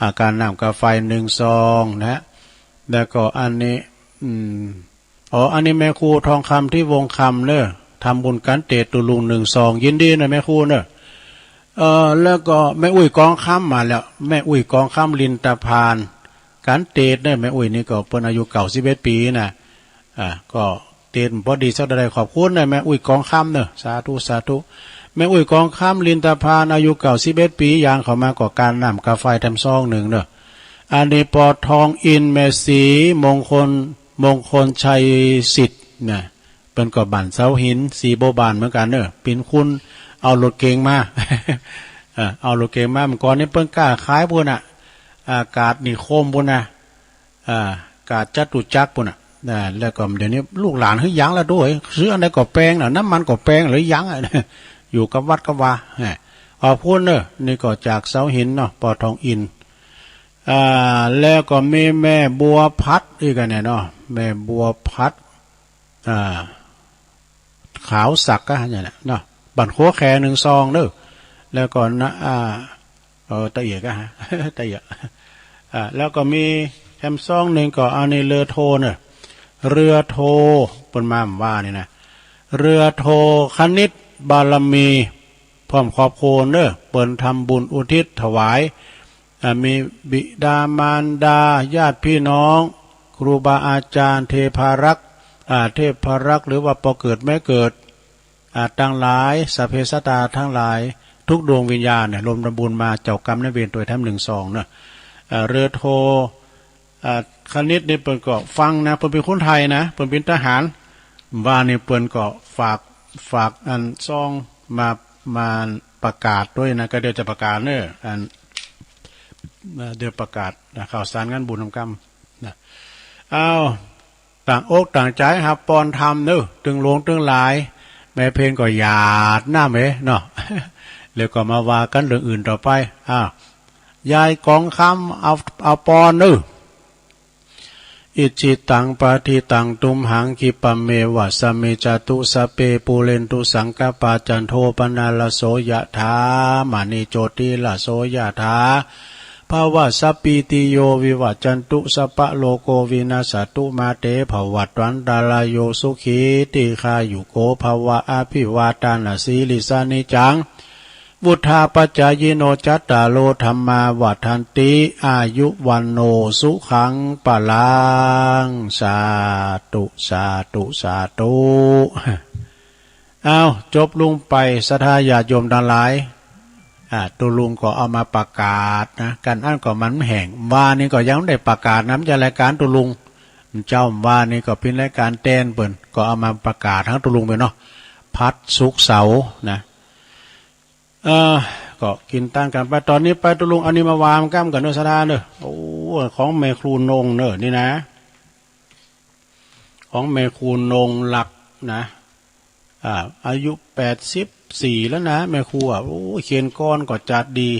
อ่า ก๋านน้ำก๋าไฟนึ่งซองนะ แล้วก็อันนี้ อืม อ๋อ อันนี้แม่ครูทองคำ ทิวงศ์คำเนาะ ทำบุญก๋านเตศน์ตุ๊ลุงหนึ่งซอง ยินดีเน่อแม่ครูเน่อ เอ่อ แล้วก็แม่อุ๊ยกองคำมาแล้ว แม่อุ๊ยกองคำ ลินตะพาน ก๋านเตศน์เน่อ แม่อุ๊ยนี่ก็เปิ้นอายุเก้าสิบเอ็ดปี๋นะ อ่า ก็เตศน์พอดีสักเท่าใด ขอบคุณเน่อแม่อุ๊ยกองคำเน่อ สาธุ สาธุ แม่อุ๊ยกองคำ ลินตะพาน อายุเก้าสิบเอ็ดปี๋ ยางเข้ามาก็กาน้ำกาไฟแถมซองหนึ่งเน่อ อันนี้ปอทองอินทร์ แม่ศรีมงคล มงคลชัยสิทธิ์นะ เปิ้นก็บ้านเสาหิน ศรีบัวบานเหมือนกั๋นเน่อ เป๋นคนเอารถเก๋งมา เออ เอารถเก๋งมา เมื่อก่อนนี่เปิ้นก้าขายปู๊นน่ะ อ่า กาดนิคมปู๊นน่ะ อ่า กาดจตุจักรปู๊นน่ะ อ่า แล้วก็เดี๋ยวนี้ลูกหลานหื้อยังละโดย ซื้ออันใดก็แปงน่ะ น้ำมันก็แปงหรือยังอะ อยู่กับวัดกับวา แหม ขอบคุณเน่อ นี่ก็จากเสาหินเนาะ ปอทองอินทร์ อ่า แล้วก็มีแม่บัวพัดอีกอันเนี่ยเนาะ แม่บัวพัด อ่า ขาวศักดิ์กะเนี่ยแหละเนาะ บ้านขัวแขหนึ่งซองเน่อ แล้วก็นะ อ่า เออ ตะเอียกะฮะ ตะเอียก อ่า แล้วก็มีแถมซองหนึ่งก็อันนี้เรือโทเน่อ เรือโท เปิ้นมาว่านี่นะ เรือโทคณิตบารมี พร้อมครอบครัวเน่อ เปิ้นทำบุญอุทิศถวาย อ่า มีบิดามารดา ญาติพี่น้อง ครูบาอาจารย์ เทพารักษ์ อ่า เทพารักษ์ หรือว่าป้อเกิดแม่เกิด อ่า ตังหลาย สัพเพสัตตาตังหลาย ทุกดวงวิญญาณเนี่ย รวมทำบุญมา เจ้ากรรมนายเวรตวยแถมหนึ่งซองเนาะ อ่า เรือโท อ่า คณิตนี่เปิ้นก็ฟังนะ เปิ้นเป๋นคนไทยนะ เปิ้นเป๋นทหาร ว่านี่เปิ้นก็ฝาก ฝากอันซองมา มาประกาศตวยนะ ก็เดี๋ยวจะประกาศเน่อ อัน เอ่อ เดี๋ยวประกาศนะ ข่าวสารงานบุญนำกำนะ อ้าว ต่างอกต่างใจ๋ฮับปอนธรรมเน่อ ตึงหลวงตึงหลาย แม่เพนก็หยาดน้ำเอเนาะ แล้วก็มาว่ากั๋นเรื่องอื่นต่อไป อ้าว ยายกองคำ เอา เอาปอนเน่อ อิจฉิตังปัตถิตังตุมหัง ขิปปะเมวะสะมิจฉตุ สัพเพปูเรนตุสังกัปปา จันโทปนรสโสยะถา มะณิโจติรสโสยะถา ภะวะสัพพีติโย วิวัจจันตุ สัพพะโรโควินัสสะตุ มาเตภะวัตวันตะราโย สุขีทีฆายุโกภะวะ อะภิวาทานะสีลิสสะ นิจจัง วุฑฒาปะจายิโน จัตตาโรธัมมา วัฑฒันติ อายุ วัณโณ สุขัง พะลัง สาธุ สาธุ สาธุ อ้าว จบลงไป ศรัทธาญาติโยมตังหลาย อ่า ตุ๊ลุงก็เอามาประกาศนะ กั๋นอั้นก็มันแห้ง วานี่ก็ยังบ่ได้ประกาศนะ มันจะรายก๋านตุ๊ลุง เจ้า วานี่ก็เป๋นรายก๋านแตนเปิ้น ก็เอามาประกาศหังตุ๊ลุงไปเนาะ พัดศุกร์เสาร์นะ เออ ก็กิ๋นตานกั๋นไป ต๋อนนี้ไปตุ๊ลุง อันนี้มาวางก้ำกั๋นเน่อ ศรัทธาเน่อ โอ้ ของแม่ครูนงเน่อ นี่นะ ของแม่ครูนงหลักนะ อ่า อายุแปดสิบสี่แล้วนะ แม่ครูอะ โอ้ เขียนกลอนก็จัดดี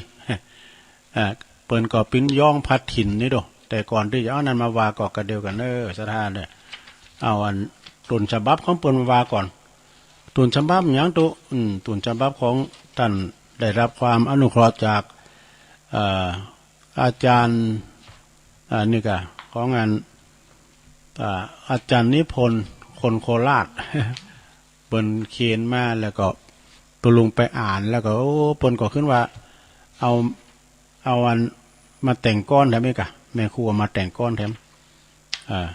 อ่า เปิ้นก็เป๋นย้องพัดถิ่นนี่โด แต่ก่อนตี้จะเอานั้นมาว่าก็กระเดียวกั๋นเน่อ ศรัทธาเน่อ เอาอันต้นฉบับของเปิ้นมาว่าก่อน ต้นฉบับหยังตุ๊ อืม ต้นฉบับของต้านได้ฮับความอนุเคราะห์จาก เอ่อ อาจ๋ารย์ อ่า นี่ก่ะ ของอัน อ่า อาจ๋ารย์นิพนธ์ คนโคราช เปิ้นเขียนมาแล้วก็ตุ๊ลุงไปอ่านแล้วก็ โอ้ เปิ้นก็ขึ้นว่า เอา เอาอันมาแต่งกลอนแถมอีกก่ะ แม่ครูเอามาแต่งกลอนแถม อ่า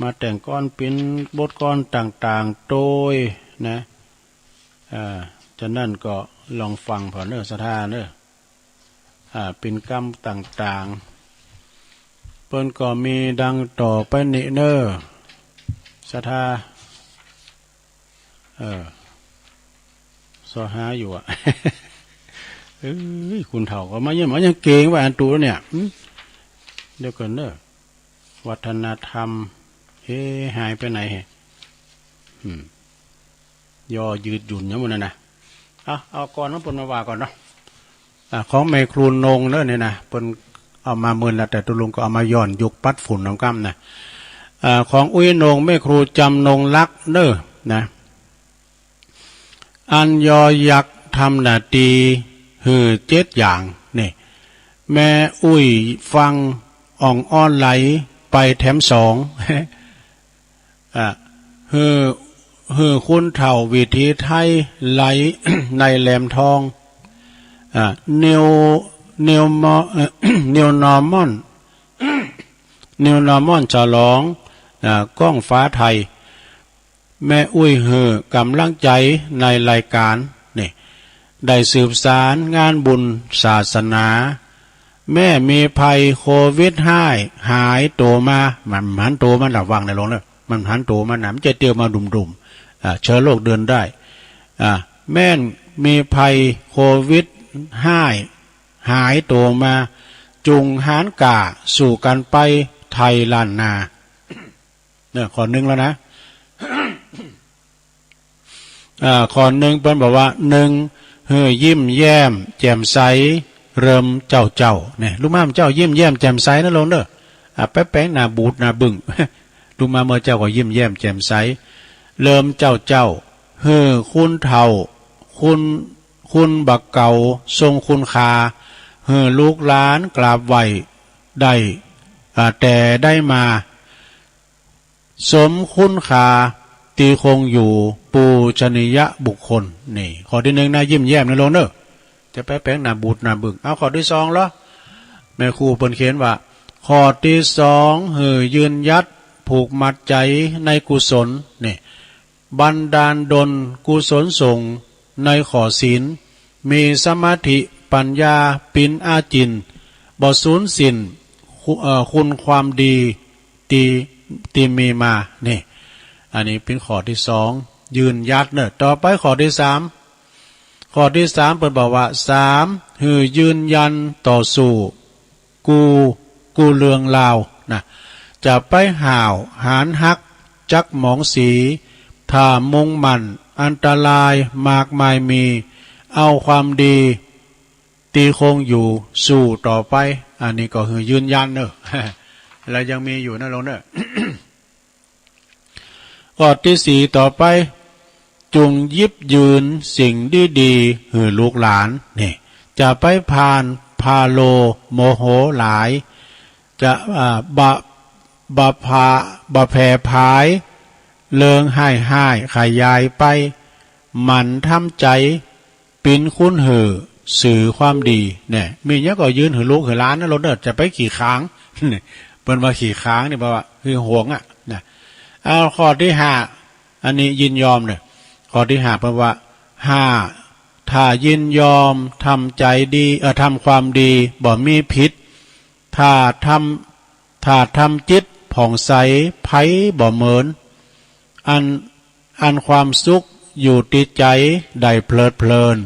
มาแต่งกลอนเป๋นบทกลอนต่างๆ โตยนะ อ่า ฉะนั้นก็ลองฟังผ่อเน่อ ศรัทธาเน่อ อ่า เป๋นกำต่างๆ เปิ้นก็มีดังต่อไปนี้เน่อ ศรัทธา เออ ซอหาอยู่อะ เอ้ย คนเฒ่าก็มาเยี่ยม มายังเก๋งว่าอันตูแล้วเนี่ย หึ เดี๋ยวก่อนเน่อ วัฒนธรรม เฮ้ หายไปไหนเหะ อืม ย่อยืดหยุ่นอย่างหมดนะนะ เอา เอากลอนของเปิ้นมาว่าก่อนเนาะ อ่า ของแม่ครูนงเน่อเนี่ยนะ เปิ้นเอามาเมินแล้ว แต่ตุ๊ลุงก็เอามาย้อนยุคปัดฝุ่นนำกำนะ อ่า ของอุ๊ยนง แม่ครูจำนงรักเน่อนะ อันยอยักษ์ทำหน้าตี้หื้อเจ็ดอย่าง นี่ แม่อุ๊ยฟังอ่องอ้อนไหลไปแถมสอง อ่ะ หื้อ หื้อคุณเฒ่าวิถีไทยไหล ในแหลมทอง อ่า New New Mo- เอ่อ New Normal New Normal ฉลอง อ่า ก้องฟ้าไทย แม่อุ้ยหื้อก๋ำลังใจ๋ในรายก๋านนี่ ได้สืบสานงานบุญศาสนา แม่มีภัยโควิดฮ้ายหายโตมา มันหันโตมันละ ว่าไงลงเน่อ มันหันโตมันนะ มันจะเตียวมาดุ่มๆ อ่า เชื้อโรคเดินได้ อ่า แม่นมีภัยโควิดฮ้ายหายโตมา จุ่งหานก้าสู่กั๋นไปไทยล้านนา เนี่ย ข้อนึ่งแล้วนะ อ่า ข้อนึ่งเปิ้นบอกว่า นึ่ง หื้อยิ้มแย้มแจ่มใส เริ่มเจ้าเจ้า เนี่ย ลุกมาเมื่อเจ้ายิ้มแย้มแจ่มใสนะลงเน่อ อ่า แป๊บแป๊งหน้าบูดหน้าบึ้ง ลุกมาเมื่อเจ้าก็ยิ้มแย้มแจ่มใส เริ่มเจ้าเจ้า หื้อคุณเฒ่า คุณ คุณบ่าเก่าทรงคุณค่า หื้อลูกหลานกราบไหว้ได้ อ่า แต่ได้มา สมคุณค่าตี้คงอยู่ ปูชนียบุคคล นี่ ข้อตี้นึ่งนะ ยิ้มแย้มนะลงเน่อ จะไปแป๋งหน้าบูดหน้าบึ้ง เอาข้อตี้สองเหรอ แม่ครูเปิ้นเขียนว่า ข้อตี้สอง หื้อยืนหยัดผูกมัดใจ๋ในกุศล นี่ บันดาลดลกุศลส่งในข้อศีล มีสมาธิปัญญาปิ๋นอาจิณ บ่สูญสิ้น คุ เอ่อ คุณความดีตี้ ตี้มีมา นี่ อันนี้เป๋นข้อตี้สอง ยืนหยัดเน่อ ต่อไปข้อตี้สาม ข้อตี้สามเปิ้นบอกว่า สาม หื้อยืนยันต่อสู้ กู้ กู้เรื่องราวนะ จะไปห้าวหาญฮักจักหมองสี ถ้ามุ่งมั่นอันตรายมากมายมี เอาความดีตี้คงอยู่สู้ต่อไป อันนี้ก็หื้อยืนยันเน่อ และยังมีอยู่นะลงเน่อ ข้อตี้สี่ต่อไป จุ่งหยิบยืนสิ่งดีๆ หื้อลูกหลาน นี่ จะไปผ่านพาโลโมโหหลาย จะ อ่า บ่ บ่ผา บ่แผ่ผาย เรื่องฮ้ายๆ ขยายไป หมั่นทำใจ๋ ปิ๋นคุณหื้อ สื่อความดี เนี่ย มีหยังก็ยืนหื้อลูกหื้อหลานนะลงเน่อ จะไปขี้ขาง เปิ้นว่าขี้ขางนี่แปลว่าหื้อหวงอะ นะ เอาข้อตี้ห้า อันนี้ยินยอมเน่อ ข้อตี้ห้าเปิ้นว่า ห้า ถ้ายินยอมทำใจ๋ดี เอ่อ ทำความดี บ่มีผิด ถ้าทำ ถ้าทำจิตผ่องใส ใผบ่เหมิน อัน อันความสุขอยู่ตี้ใจ๋ได้เพลิดเพลิน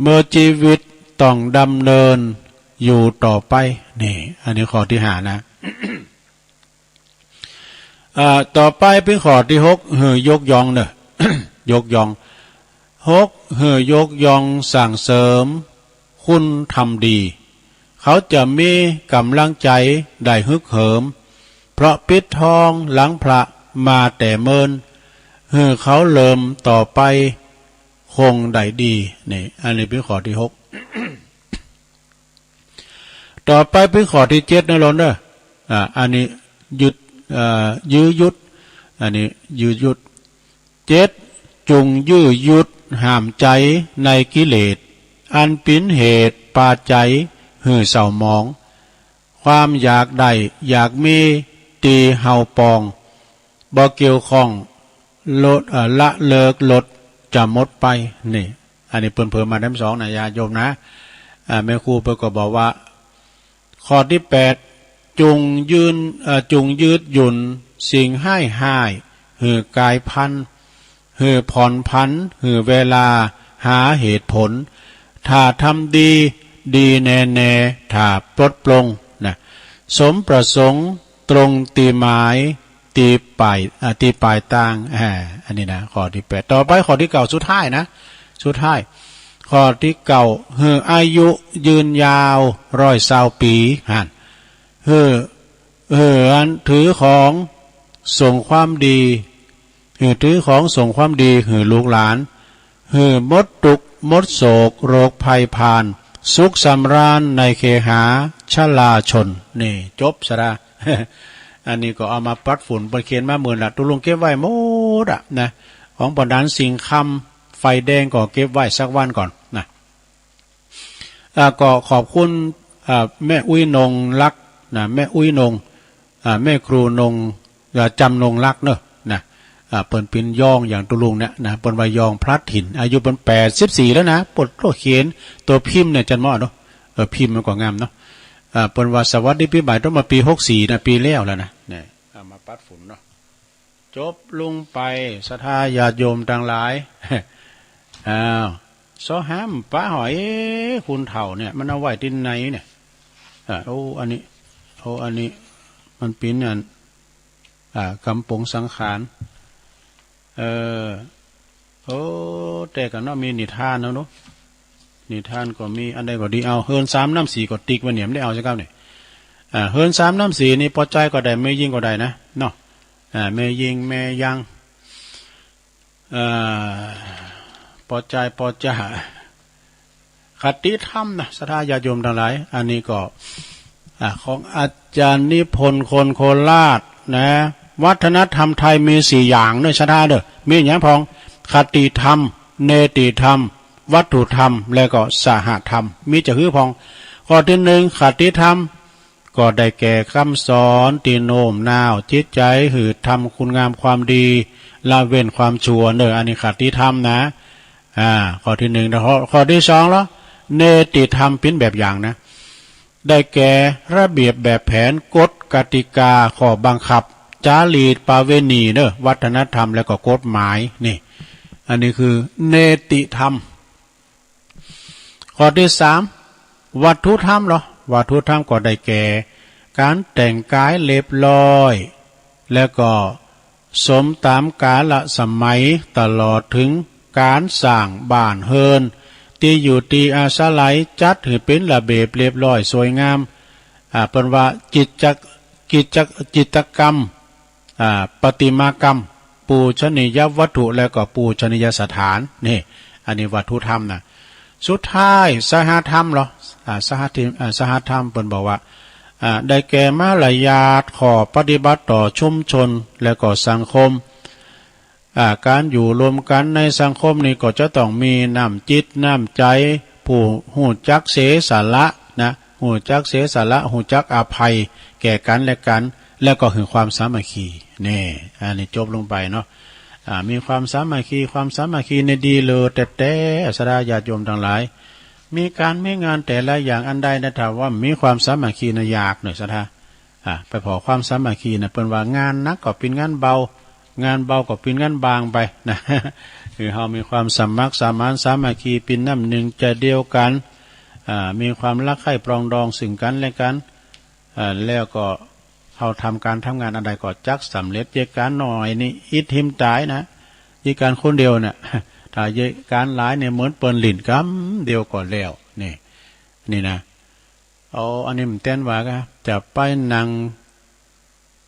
เมื่อจีวิตต้องดำเนินอยู่ต่อไป นี่ อันนี้ข้อตี้ห้านะ อ่า ต่อไปเป๋นข้อตี้หก หื้อยกย่องเน่อ ยกย่อง หก หื้อยกย่องสรรเสริญ คุณธรรมดี เขาจะมีก๋ำลังใจ๋ได้ฮึกเหิม เพราะปิดทองหลังพระมาแต่เมิน หื้อเขาเริ่มต่อไปคงได้ดี นี่ อันนี้เป๋นข้อตี้หก ต่อไปเป๋นข้อตี้เจ็ดนะลงเน่อ อ่า อันนี้ยืด เอ่อ ยื้อยุด อันนี้ยื้อยุด เจ็ด จุ่งยื้อยุดห้ามใจ๋ในกิเลส อันปิ๋นเหตุปาใจ๋หื้อเศร้าหมอง ความอยากได้อยากมีตี้เฮาปอง บ่เกี่ยวข้อง ลด เอ่อ ละเลิกลดจะหมดไป นี่ อันนี้เปิ้นเผยมาแถมสองนะ ญาติโยมนะ อ่า แม่ครูเปิ้นก็บอกว่า ข้อตี้แปด จุ่งยืน เอ่อ จุ่งยืดหยุ่นสิ่งฮ้ายๆ หื้อกายพัน หื้อผ่อนผัน หื้อเวลาหาเหตุผล ถ้าทำดี ดีแน่ๆ ถ้าปลดปลง นะ สมประสงค์ตรงตี้หมาย ตี้ป๋าย อ่า ตี้ป๋ายตาง อ่า อันนี้นะ ข้อตี้แปด ต่อไปข้อตี้เก้า สุดท้ายนะ สุดท้าย ข้อตี้เก้า หื้ออายุยืนยาวร้อยซาวปี๋ หั้น หื้อ หื้ออันถือของส่งความดี หื้อถือของส่งความดี หื้อลูกหลาน หื้อหมดตุ๊กข์หมดโศกโรคภัยพาน สุขสำราญในเคหาชลาชน นี่ จบซะละ อันนี้ก็เอามาปัดฝุ่นปัดเขียนมาเมินละ ตุ๊ลุงเก็บไว้หมดอะนะ ของป้อหนานสิงห์คำ ไฟแดงก็เก็บไว้สักวันก่อนนะ อ่า ก็ขอบคุณ อ่า แม่อุ๊ยนงรักนะ แม่อุ๊ยนง อ่า แม่ครูนง อ่า จำนงรักเนอะนะ อ่า เปิ้นปิ้นยองอย่างตุ๊ลุงเนี่ยนะ เปิ้นว่ายองพลัดถิ่น อายุเปิ้นแปดสิบสี่แล้วนะ ปวดโรคเขน ตั๋วพิมพ์เนี่ยจันหมอเนาะ เออ พิมพ์มันก็งามเนาะ อ่า เปิ้นว่าสวัสดีปี๋ใหม่ ต้องมาปี๋หกสี่นะ ปี๋แล้วแล้วนะ เนี่ย เอามาปัดฝุ่นเนาะ จบลงไป ศรัทธาญาติโยมตังหลาย อ้าว ซอห้ามปะหอย เอ๊ะ คนเฒ่าเนี่ย มันเอาไว้ตี้ไหนเนี่ย อ่า โอ้ อันนี้ โอ้ อันนี้ มันปิ้นอัน อ่า กำปงสังขาร เออ โอ้ แต่ก่อนเนาะ มีนิทานเนาะ นิทานก็มี อันใดก็ดี เอา เฮือนสามน้ำสีก็ติ๊กไว้เนี่ย บ่ได้เอาสักกำเนี่ย อ่า เฮือนสามน้ำสีนี่ ปอจายก็ได้ แม่ญิงก็ได้นะ เนาะ อ่า แม่ญิง แม่ยัง อ่า ปอจาย ปอจ้า คติธรรมนะ ศรัทธาญาติโยมตังหลาย อันนี้ก็ อ่า ของอาจารย์นิพนธ์ คนโคราชนะ วัฒนธรรมไทยมีสี่อย่างเนอะ ศรัทธาเด้อ มีหยังพ่อง คติธรรม เนติธรรม วัตถุธรรม และก็สหธรรม มีจะหื้อพ่อง ข้อตี้หนึ่ง คติธรรม ก็ได้แก่กำสอนตี้โน้มน้าวจิตใจ๋หื้อทำคุณงามความดี ละเว้นความชั่วเนอะ อันนี้คติธรรมนะ อ่า ข้อตี้หนึ่งนะ ข้อ ข้อตี้สองละ เนติธรรมปิ้นแบบอย่างนะ ได้แก่ระเบียบแบบแผน กฎกติกา ข้อบังคับ จารีตประเวณีเนอะ วัฒนธรรม และก็กฎหมาย นี่ อันนี้คือเนติธรรม ข้อตี้สาม วัตถุธรรมละ วัตถุธรรมก็ได้แก่ ก๋านแต่งก๋ายเรียบร้อย และก็สมต๋ามกาละสมัย ตลอดเถิงก๋านสร้างบ้านเฮือน ตี้อยู่ตี้อาศัย จัดหื้อเป๋นระเบียบเรียบร้อยสวยงาม อ่า เปิ้นว่าจิตจัก จิตจัก จิตรกรรม อ่า ประติมากรรม ปูชนียวัตถุ และก็ปูชนียสถาน นี่ อันนี้วัตถุธรรมนะ สุดท้าย สหธรรมละ อ่า สหธรรม อ่า สหธรรม เปิ้นบอกว่า อ่า ได้แก่มารยาท ข้อปฏิบัติต่อชุมชน และก็สังคม อ่า ก๋านอยู่รวมกั๋นในสังคมนี่ก็จะต้องมีน้ำจิตน้ำใจ๋ ผู้ฮู้จักเสียสละนะ ฮู้จักเสียสละ ฮู้จักอภัยแก่กั๋นและกั๋น แล้วก็หื้อความสามัคคี นี่ อันนี้จบลงไปเนาะ อ่า มีความสามัคคี ความสามัคคีนี่ดีเลิศแต๊ๆ ศรัทธาญาติโยมตังหลาย มีก๋านมีงานแต่ละอย่างอันใดนะ ถ้าว่ามีความสามัคคีนะ ยากเนอะ ศรัทธา อ่า ไปผ่อความสามัคคีนะ เปิ้นว่างานหนักก็เป๋นงานเบา งานเบาก็เป๋นงานบางไปนะ คือเฮามีความสมัครสมานสามัคคี เป๋นน้ำนึ่งใจ๋เดียวกั๋น อ่า มีความฮักใค่ปรองดองซึ่งกั๋นและกั๋น อ่า แล้วก็เฮาทำก๋านทำงานอันใดก็จักสำเร็จ เยียะก๋านน้อยนี่อิดหิมต๋ายนะ เยียะก๋านคนเดียวน่ะ ถ้าเยียะก๋านหลายเนี่ย เหมือนเปิ้นหลิ้นกำเดียวก็แล้ว นี่ นี่นะ เอา อันนี้มันแต๊นว่า จะไปนั่ง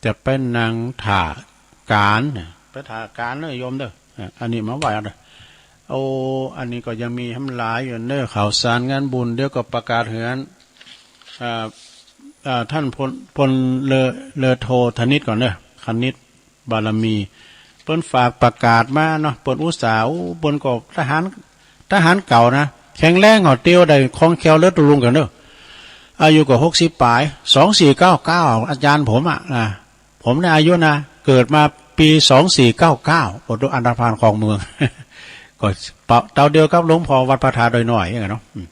จะไปนั่งถ่าก๋าน ไปถ่าก๋านเนอะโยมเด้อ อ่ะ อันนี้มาไหว้เอาเด้อ โอ้ อันนี้ก็ยังมีแหมหลายอยู่เนอะ ข่าวสารงานบุญ เดี๋ยวก็ประกาศเฮือน อ่า อ่า ท่านพล พลเรือ เรือโทธนิตก่อนเนอะ ธนิต บารมี เปิ้นฝากประกาศมาเนาะ เปิ้นอุตส่าห์ โอ้ เปิ้นก็ทหาร ทหารเก่านะ แข็งแรง เฮาเตียวได้คล่องแคล่วเลิศลุล่วงกั๋นเนอะ อายุก็หกสิบป๋าย สองสี่เก้าเก้า อาจารย์ผมอะนะ ผมเนี่ยอายุนะ เกิดมาปี๋สองสี่เก้าเก้า โอ้โห อันธพาลครองเมือง ก็เต้าเดียวกับหลวงพ่อวัดพระธาตุดอยน้อยอย่างเงี้ยเนาะ อืม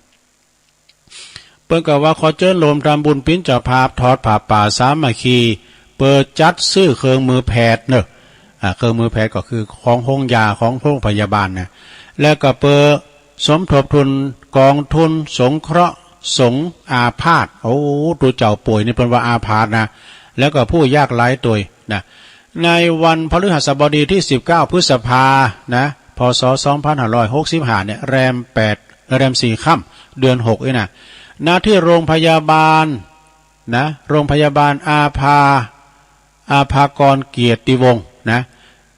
เปิ้นก็ว่าขอเจิญโฮมทำบุญเป๋นเจ้าภาพถอดผ้าป่าสามัคคี เปื้อจัดซื้อเครื่องมือแพทย์เนอะ อ่า เครื่องมือแพทย์ก็คือของโฮงยาของโฮงพยาบาลนะ แล้วก็เปื้อสมทบทุนก๋องทุนสงเคราะห์สงฆ์อาพาธ โอ้ ตุ๊เจ้าป่วยนี่เปิ้นว่าอาพาธนะ แล้วก็ผู้ยากไร้ตวยนะ ในวันพฤหัสบดีตี้สิบเก้าพฤษภานะ พ.ศ. สองพันห้าร้อยหกสิบห้าเนี่ย แรมแปด แรมสี่ค่ำ เดือนหกนี่นะ ณ ที่โรงพยาบาลนะ โรงพยาบาลอาภา อาภากรเกียรติวงศ์นะ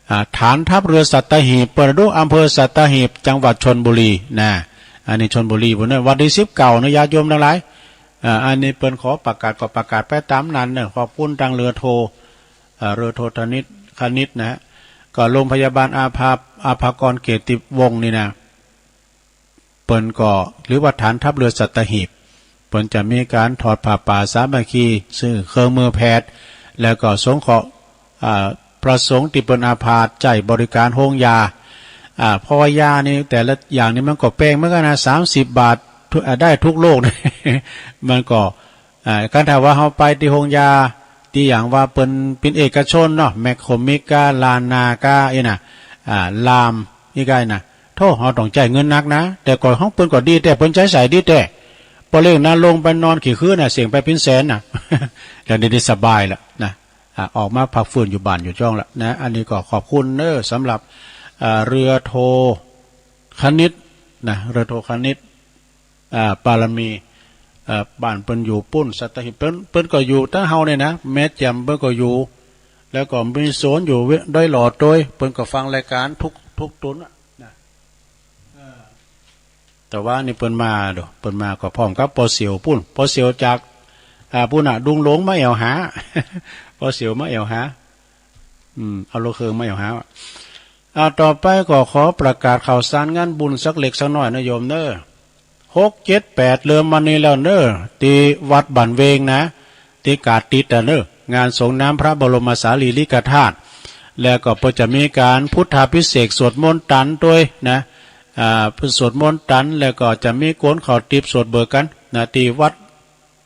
อ่า ฐานทัพเรือสัตหีบ ประดุกอำเภอสัตหีบ จังหวัดชลบุรีนะ อันนี้ชลบุรีพุ้นเนอะ วันตี้สิบเก้าเนอะ ญาติโยมตังหลาย อ่า อันนี้เปิ้นขอประกาศก็ประกาศไปต๋ามนั้นเนอะ ขอบคุณตังเรือโท อ่า เรือโทธนิต ธนิตนะฮะ ก็โรงพยาบาลอาภา อาภากรเกติวงศ์นี่นะ เปิ้นก็ หรือว่าฐานทัพเรือสัตหีบ เปิ้นจะมีก๋านถอดผ้าป่าสามัคคี ซื้อเครื่องมือแพทย์ แล้วก็สงเคราะห์ อ่า พระสงฆ์ตี้เปิ้นอาพาธใจ๊บริการโฮงยา อ่า เพราะว่ายานี่แต่ละอย่างนี่มันก็แปงเหมือนกั๋นนะ สามสิบบาท ทุก อ่า ได้ทุกโรค มันก็ อ่า คันถ้าว่าเฮาไปตี้โฮงยา ตี้อย่างว่าเปิ้นเป๋นเอกชนเนาะ แมคโครมิกา ลานาก้า อี้น่ะ อ่า ลาม อี้ก้าอี้น่ะ โธ่ เฮาต้องใจ๊เงินนักนะ แต่ก่อนของเปิ้นก็ดีแต๊ เปิ้นใจ๊ใจ๋ดีแต๊ ปอเล่งนะ ลงไปนอนขี้คืนน่ะ เสี้ยงไปเป๋นแสนน่ะ แล้วเดี๋ยวนี้สบายละนะ อ่า ออกมาพักฟื้นอยู่บ้านอยู่จ้องละนะ อันนี้ก็ขอบคุณเน้อ สำหรับ อ่า เรือโทคณิตนะ เรือโทคณิต อ่า ปารมี อ่า บ้านเปิ้นอยู่ปุ้น สัตหีบ เปิ้น เปิ้นก็อยู่ตังเฮาเนี่ยนะ แม่แจ่มเปิ้นก็อยู่ แล้วก็มีสวนอยู่ดอยหล่อตวย เปิ้นก็ฟังรายการทุก ทุกตนน่ะนะ เออ แต่ว่านี่เปิ้นมาดู เปิ้นมาก็พร้อมกับป้อเสี่ยวปุ้น ป้อเสี่ยวจาก อ่า ปุ้นน่ะ ดุงหลวงมาแอ่วหา ป้อเสี่ยวมาแอ่วหา อืม เอารถเครื่องมาแอ่วหา อ่า ต่อไปก็ขอประกาศข่าวสารงานบุญสักเล็กสักน้อยนะโยมเน้อ หก เจ็ด แปด เริ่มวันนี้แล้วเน้อ ตี้วัดบ้านเวงนะ ตี้ก๋าดติดอะเน้อ งานสรงน้ำพระบรมสารีริกธาตุ แล้วก็เปิ้นจะมีก๋านพุทธาภิเษกสวดมนต์ตันตวยนะ อ่า สวดมนต์ตัน แล้วก็จะมีก๋านเข้าติ๊บสวดเบิกกั๋นนะ ตี้วัด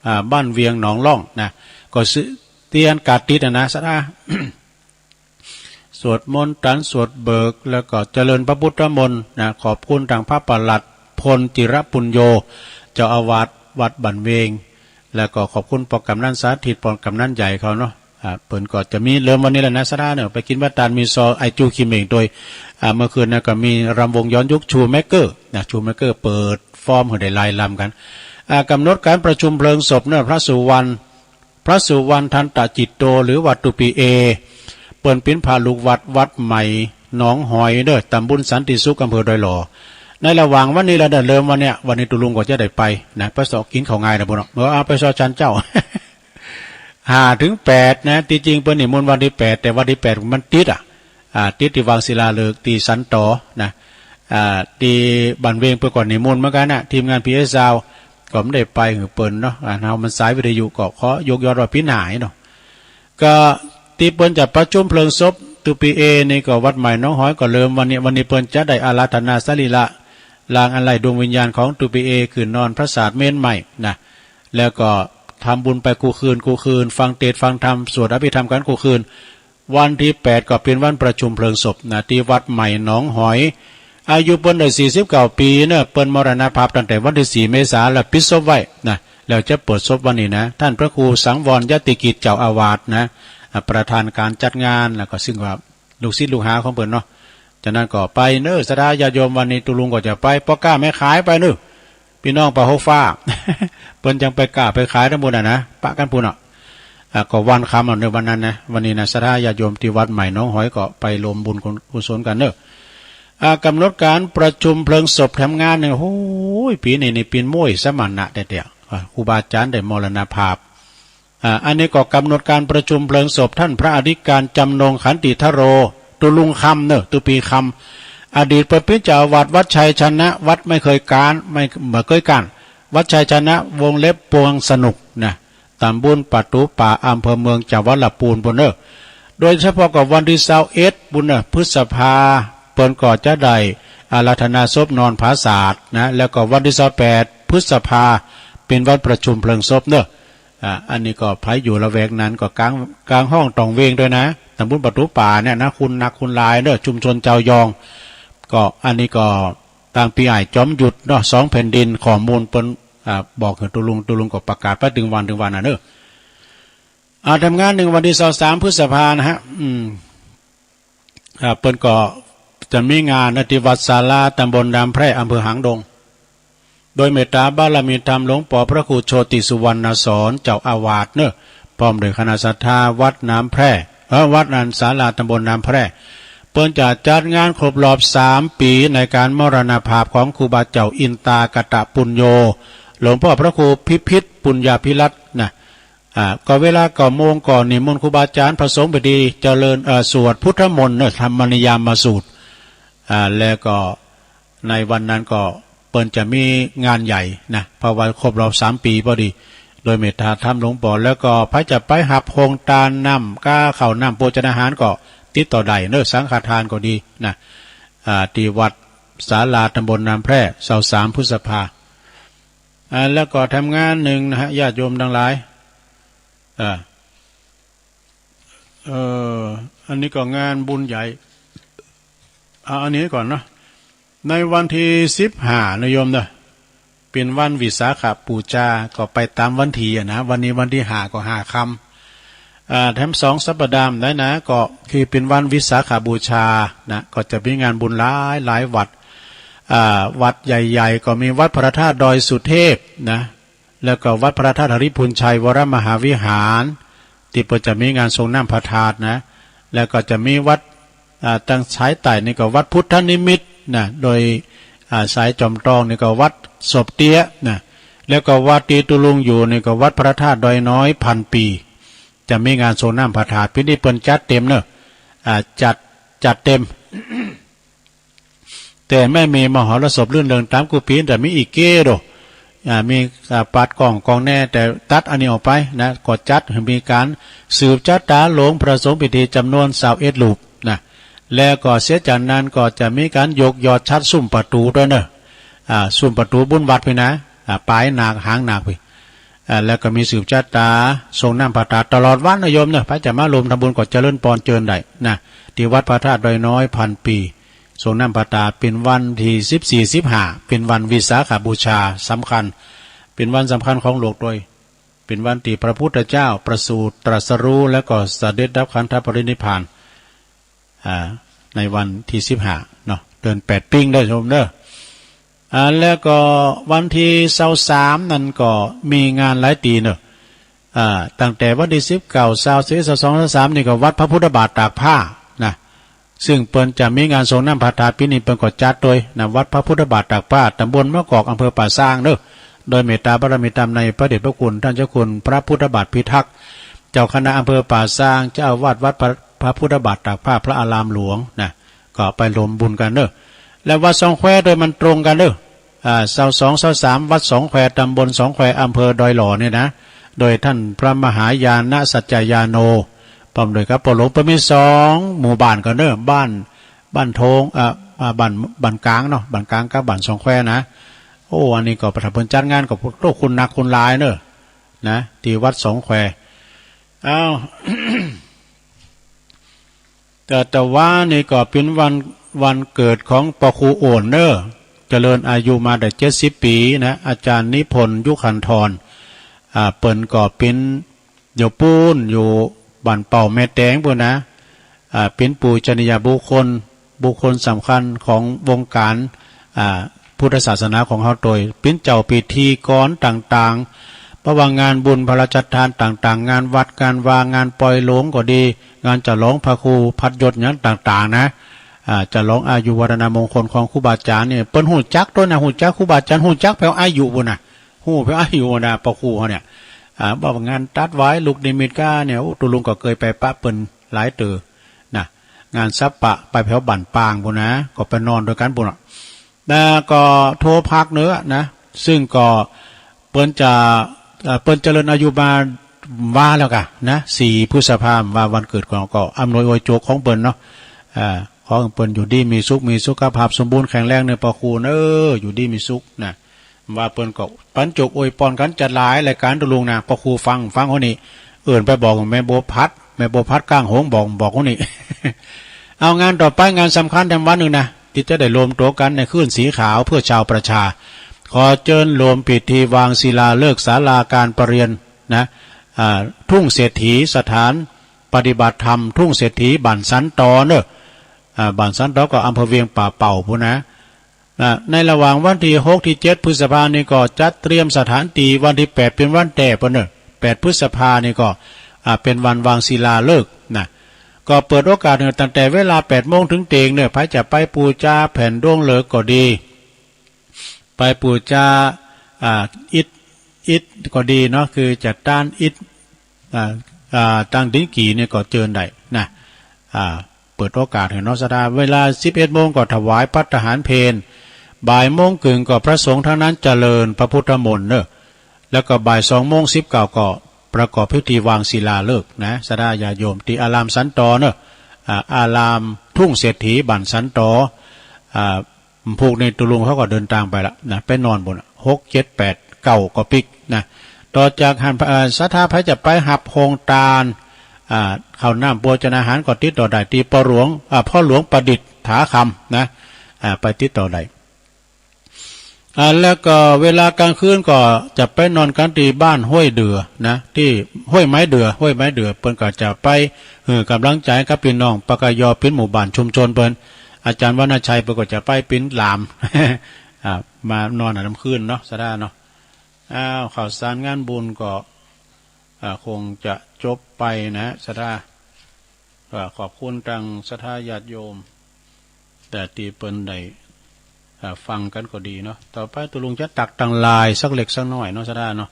อ่า บ้านเวียงหนองล่องนะ ก็ซื้อ ตี้อันก๋าดติดอะนะ ศรัทธา สวดมนต์ตันสวดเบิก แล้วก็เจริญพระพุทธมนต์นะ ขอบคุณตางพระปลัดพลจิรปุญโญ เจ้าอาวาสวัดบ้านเวง แล้วก็ขอบคุณป้อกำนันสาธิต ป้อกำนันใหญ่เขาเนาะ อ่า เปิ้นก็จะมีเริ่มวันนี้แล้วนะ ศรัทธาเน้อ ไปกิ๋นบ้านตาลมีซอ ไอจูขี้เหม่งตวย อ่า เมื่อคืนนั้นก็มีรำวงย้อนยุคชูเมเกอร์นะ ชูเมเกอร์เปิดฟอร์มหื้อได้หลายลำกั๋น อ่า กำหนดก๋านประชุมเพลิงศพเน้อ พระสุวรรณ พระสุวรรณทันตจิตโต หรือว่าตุ๊ปีเอ เปิ้นเป๋นพระลูกวัดวัดใหม่หนองหอยเน้อ ตำบลสันติสุข อำเภอดอยหล่อ ในระหว่างวันนี้ละเน้อ เริ่มวันเนี้ย วันนี้ตุ๊ลุงก็จะได้ไปนะ ไปซอกิ๋นข้าวงายนะปุ้นเนาะ เออ เอาไปซอฉันเจ๊า ห้าถึงแปดนะ ตี้จริงเปิ้นนิมนต์วันตี้แปด แต่วันตี้แปดมันติดอะ อ่า ติดตี้วางศิลาฤกษ์ตี้สันตอนะ อ่า ตี้บ้านเวงเปิ้นก็นิมนต์เหมือนกั๋นนะ ทีมงานพีเอสซาวด์ ก็บ่ได้ไปหื้อเปิ้นเนาะ อ่า เฮามันสายวิทยุ ก็ขอยกยอดว่าผิดหายเนาะ ก็ตี้เปิ้นจะประชุมเพลิงศพตุ๊ปีเอนี่ก็วัดใหม่หนองหอยก็เริ่มวันนี้ วันนี้เปิ้นจะได้อาราธนาสรีระร่างอันไร้ดวงวิญญาณของตุ๊ปีเอขึ้นนอนปราสาทเมรุใหม่นะ แล้วก็ทำบุญไปกู้คืนกู้คืน ฟังเตสน์ฟังธรรม สวดอภิธรรมกั๋นกู้คืน วันตี้แปดก็เป๋นวันประชุมเพลิงศพนะ ตี้วัดใหม่หนองหอย อายุเปิ้นได้สี่สิบเก้าปี๋เน้อ เปิ้นมรณภาพตั้งแต่วันตี้สี่เมษา แล้วปิดศพไว้นะ แล้วจะเปิดศพวันนี้นะ ต้านพระครูสังวรยติกิจเจ้าอาวาสนะ อ่า ประธานก๋านจัดงาน แล้วก็ซึ่งว่าลูกศิษย์ลูกหาของเปิ้นเนาะ จากนั้นก็ไปเน้อ ศรัทธาญาติโยม วันนี้ตุ๊ลุงก็จะไป ป้อก๊าแม่ขายไปเน้อ ปี้น้องป่าฮกฟ้า เปิ้นจังไปก๊าไปขายตังปุ้นน่ะนะ ปะกั๋นปุ้นเนาะ อ่า ก็วันค่ำเอาเน้อวันนั้นนะ วันนี้นะ ศรัทธาญาติโยมตี้วัดใหม่หนองหอยก็ไปรวมบุญกุศลกั๋นเน้อ อ่า กำหนดก๋านประชุมเพลิงศพแถมงานนี่ โอ้ย ปี๋นี้นี่เป๋นม้วยสมณะแต๊ๆ อ่า ครูบาอาจ๋ารย์ได้มรณภาพ อ่า อันนี้ก็กำหนดก๋านประชุมเพลิงศพต้านพระอธิการจำนงขันติธโร ตุ๊ลุงคำเน้อ ตุ๊ปีคำ อดีตเปิ้นเป๋นเจ้าอาวาสวัดชัยชนะ วัดไม่เคยก๊าน ไม่ บ่เกยก๊าน วัดชัยชนะ วงเล็บปวงสนุกนะ ตำบลประตู๋ป่า อำเภอเมือง จังหวัดละปูนปุ้นเน้อ โดยเฉพาะก็วันตี้ซาวเอ็ดปุ้นเน้อ พฤษภา เปิ้นก็จะได้อาราธนาศพนอนผาสาทนะ แล้วก็วันตี้ซาวแปดพฤษภา เป๋นวันประชุมเพลิงศพเน้อ อ่า อันนี้ก็ใผอยู่ละแวกนั้นก็กาง กางฮ้องต่องเวงตวยนะ ตำบลประตู๋ป่าเนี่ยนะ คุ้นนักคุ้นหลายเน้อ ชุมชนจาวยอง ก็อันนี้ก็ตางปี้อ้ายจอมยุทธเนาะ สองแผ่นดิน ข้อมูลเปิ้น อ่า บอกหื้อตุ๊ลุง ตุ๊ลุงก็ประกาศไปตึงวันตึงวันน่ะเน้อ อ่า แถมงานนึ่งวันตี้ซาวสามพฤษภานะฮะ อืม อ่า เปิ้นก็จะมีงานนะตี้วัดศาลา ตำบลดามแพร่ อำเภอหางดง โดยเมตตาบารมีธรรมหลวงป๋อพระครูโชติสุวรรณสอน เจ้าอาวาสเน้อ พร้อมด้วยคณะศรัทธาวัดน้ำแพร่ เอ่อ วัดอันศาลาตำบลน้ำแพร่ เปิ้นจะจัดงานครบรอบสามปี๋ในก๋านมรณภาพของครูบาเจ้าอินตากตปุญโญ หลวงป้อพระครูพิพิธปุญญาภิรัตน์นะ อ่า ก็เวลาเก้าโมงก็นิมนต์ครูบาอาจ๋ารย์พระสงฆ์ไปดีเจริญ เอ่อ สวดพุทธมนต์เนอะ ธรรมนิยามสูตร อ่า แล้วก็ในวันนั้นก็เปิ้นจะมีงานใหญ่นะ เพราะว่าครบรอบสามปี๋พอดี โดยเมตตาธรรมหลวงป้อ แล้วก็ใผจะไปฮับโฮงตานน้ำก๊าข้าวน้ำโภชนาหารก็ติดต่อได้เนอะ สังฆทานก็ดีนะ อ่า ตี้วัดศาลาตำบลน้ำแพร่ เสาร์สามพฤษภา อ่า แล้วก็แถมงานนึ่งนะฮะ ญาติโยมตังหลาย อ่า เอ่อ อันนี้ก็งานบุญใหญ่ อ่า อันนี้ก่อนเนาะ ในวันตี้สิบห้านะโยมเนาะ เป๋นวันวิสาขบูชา ก็ไปต๋ามวันตี้อะนะ วันนี้วันตี้ห้าก็ห้าค่ำ อ่า แถมสองสัปดาห์ได้นะ ก็คือเป๋นวันวิสาขบูชานะ ก็จะมีงานบุญหลายหลายวัด อ่า วัดใหญ่ๆ ก็มีวัดพระธาตุดอยสุเทพนะ แล้วก็วัดพระธาตุหริภุญชัยวรมหาวิหาร ตี้เปิ้นจะมีงานสรงน้ำพระธาตุนะ แล้วก็จะมีวัด อ่า ตางสายใต้นี่ก็วัดพุทธนิมิตรนะ โดย อ่า สายจอมตองนี่ก็วัดศพเตี้ยนะ แล้วก็วัดตี้ตุ๊ลุงอยู่นี่ก็วัดพระธาตุดอยน้อยพันปี จะมีงานสรงน้ำพระธาตุ ปี๋นี้เปิ้นจัดเต็มเนอะ อ่า จัด จัดเต็ม แต่ไม่มีมหรสพรื่นเริงต๋ามกู้ปี๋ แต่มีอีเก้โด อ่า มี อ่า ปาดกองกองแน่ แต่ตัดอันนี้ออกไปนะ ก็จัดหื้อมีก๋านสืบจะต๋าหลวงพระสงฆ์พิธีจ๋ำนวนซาวเอ็ดรูปนะ แล้วก็เสียจากนั้นก็จะมีก๋านยกยอดฉัตรซุ่มประตู๋ตวยเนอะ อ่า ซุ่มประตู๋บุญวัดพี้นะ อ่า ป๋ายนาคหางนาคพี้ อ่า แล้วก็มีสืบจะต๋าสรงน้ำพระธาตุตลอดวันนะโยมเนอะ ใผจะมาร่วมทำบุญก็เจริญปอนเจิญได้นะ ตี้วัดพระธาตุดอยน้อยพันปี สรงน้ำพระธาตุเป๋นวันตี้สิบสี่ สิบห้า เป๋นวันวิสาขบูชาสำคัญ เป๋นวันสำคัญของโลกตวย เป๋นวันตี้พระพุทธเจ้าประสูติตรัสรู้ แล้วก็เสด็จดับขันธปรินิพพาน อ่า ในวันตี้สิบห้าเนาะ เดือนแปดปิ้งได้โยมเนอะ อ่า แล้วก็วันตี้ซาวสามนั้นก็มีงานหลายตี้เนอะ อ่า ตั้งแต่วันตี้สิบเก้า ซาว ซาวเอ็ด ซาวสอง ซาวสามนี่ก็วัดพระพุทธบาทตากผ้านะ ซึ่งเปิ้นจะมีงานสรงน้ำพระธาตุ ปี๋นี้เปิ้นก็จัดตวยนะ วัดพระพุทธบาทตากผ้า ตำบลมะกอก อำเภอป่าซางเนอะ โดยเมตตาบารมีธรรมในพระเดชพระคุณต้านเจ้าคุณพระพุทธบาทพิทักษ์ เจ้าคณะอำเภอป่าซาง เจ้าอาวาสวัดพระ พระพุทธบาทตากผ้าพระอารามหลวงนะ ก็ไปร่วมบุญกั๋นเนอะ และวัดสองแควตวยมันตรงกั๋นเนอะ อ่า ซาวสอง ซาวสาม วัดสองแคว ตำบลสองแคว อำเภอดอยหล่อเนี่ยนะ โดยต้านพระมหายาณสัจจายาโน พร้อมโดยกับป้อหลวง เปิ้นมีสองหมู่บ้านกั๋นเนอะ บ้าน บ้านโทง อ่า อ่า บ้าน บ้านก๋างเนาะ บ้านก๋างกับบ้านสองแควนะ โอ้ อันนี้ก็ประทับเปิ้นจัดงานก็โตคุณหนักคุณหลายเนอะ นะ ตี้วัดสองแคว อ้าว แต่ แต่ว่านี่ก็เป๋นวัน วันเกิดของป้อครูโอ่นเนอะ เจริญอายุมาได้เจ็ดสิบปี๋นะ อาจ๋ารย์นิพนธ์ ยุคันธร อ่า เปิ้นก็เป๋น อยู่ปู๊น อยู่บ้านเป้าแม่แตงปู๊นนะ อ่า เป๋นปูชนียบุคคล บุคคลสำคัญของวงก๋าน อ่า พุทธศาสนาของเฮาตวย เป๋นเจ้าพิธีกรต่างๆ บ่ว่างานบุญพระราชทานต่างๆ งานวัดงานวา งานปอยหลวงก็ดี งานฉลองพระครูพัดยศหยังต่างๆ นะ อ่า ฉลองอายุวัฒนมงคลของครูบาอาจ๋ารย์เนี่ย เปิ้นฮู้จักตวยนะ ฮู้จักครูบาอาจ๋ารย์ ฮู้จักแผวอายุปู๊นนะ ฮู้แผวอายุปู๊นนะ ป้อครูเฮาเนี่ย อ่า บ่ว่างานตัดหวาย ลูกนิมิตก้าเนี่ย โอ้ ตุ๊ลุงก็เกยไปปะเปิ้นหลายเตื้อนะ งานสัปปะ ไปแผวบ้านปางปู๊นนะ ก็ไปนอนตวยกั๋นปู๊นอะ แล้วก็โทพักเนื้อนะ ซึ่งก็เปิ้นจะ เอ่อ เปิ้นเจริญอายุมาว่าแล้วกะนะ สี่พฤษภา ว่าวันเกิดของ ก็อำนวยอวยโจกของเปิ้นเนาะ อ่า ขอหื้อเปิ้นอยู่ดีมีสุข มีสุขภาพสมบูรณ์แข็งแรงเนอะป้อครูเนอะ อยู่ดีมีสุขนะ ว่าเปิ้นก็ปั๋นโจกอวยปอนกั๋นจัดหลายรายก๋านตุ๊ลุงนะ ป้อครูฟัง ฟังคนนี้ เอิ้นไปบอกแม่บัวผัด แม่บัวผัดก้างหงส์ บอก บอกคนนี้ เอางานต่อไป งานสำคัญแถมวันนึ่งนะ ตี้จะได้รวมตั๋วกั๋นในคลื่นสีขาวเพื่อชาวประชา ขอเจิญรวมพิธีวางศิลาฤกษ์ศาลาการประเรียนนะ อ่า ทุ่งเศรษฐี สถานปฏิบัติธรรมทุ่งเศรษฐี บ้านสันตอเนอะ อ่า บ้านสันตอก็อำเภอเวียงป่าเป้าปู๊นนะ อ่า ในระหว่างวันตี้หก ตี้เจ็ดพฤษภานี่ก็จัดเตรียมสถานตี้ วันตี้แปดเป๋นวันแต้ปู๊นเนอะ แปดพฤษภานี่ก็ อ่า เป๋นวันวางศิลาฤกษ์นะ ก็เปิดโอกาสเนอะ ตั้งแต่เวลาแปดโมงเถิงเตียงเนอะ ใผจะไปปู๋จาแผ่นดวงฤกษ์ก็ดี ไปปู๋จา อ่า อิฐ อิฐก็ดีเนาะ คือจะต้านอิฐ อ่า อ่า ตางดินกี่นี่ก็เจิญได้นะ อ่า เปิดโอกาสหื้อเนาะศรัทธา เวลาสิบเอ็ดโมงก็ถวายภัตตาหารเพล บ่ายโมงครึ่งก็พระสงฆ์ทั้งนั้นเจริญพระพุทธมนต์เนาะ แล้วก็บ่ายสองโมงสิบเก้าก็ประกอบพิธีวางศิลาฤกษ์นะ ศรัทธาญาติโยม ตี้อารามสันตอเนาะ อ่า อารามทุ่งเศรษฐีบ้านสันตอ อ่า พวกนี้ตุ๊ลุงเขาก็เดินตางไปละนะ ไปนอนปู๊นน่ะ หก เจ็ด แปด เก้า ก็ปิ๊กนะ ต่อจากหั้น เอ่อ ศรัทธาใผจะไปฮับโฮงตาน อ่า ข้าวน้ำโภชนาหารก็ติดต่อได้ตี้พ่อหลวง อ่า พ่อหลวงประดิษฐาคำนะ อ่า ไปติดต่อได้ อ่า แล้วก็เวลากลางคืนก็จะไปนอนกั๋นตี้บ้านห้วยเดือนะ ตี้ห้วยไม้เดือ ห้วยไม้เดือ เปิ้นก็จะไปหื้อกำลังใจ๋กับปี้น้องปกย เป๋นหมู่บ้านชุมชนเปิ้น อาจ๋ารย์วรรณชัยเปิ้นก็จะไปเป๋นหลาม อ่า มานอนหนำคืนเนาะศรัทธาเนาะ อ้าว ข่าวสารงานบุญก็ อ่า คงจะจบไปนะศรัทธา ก็ขอบคุณตังศรัทธาญาติโยม ตี้เปิ้นได้ อ่า ฟังกั๋นก็ดีเนาะ ต่อไปตุ๊ลุงจะตักตังไลน์สักเล็กสักน้อยเนาะศรัทธาเนาะ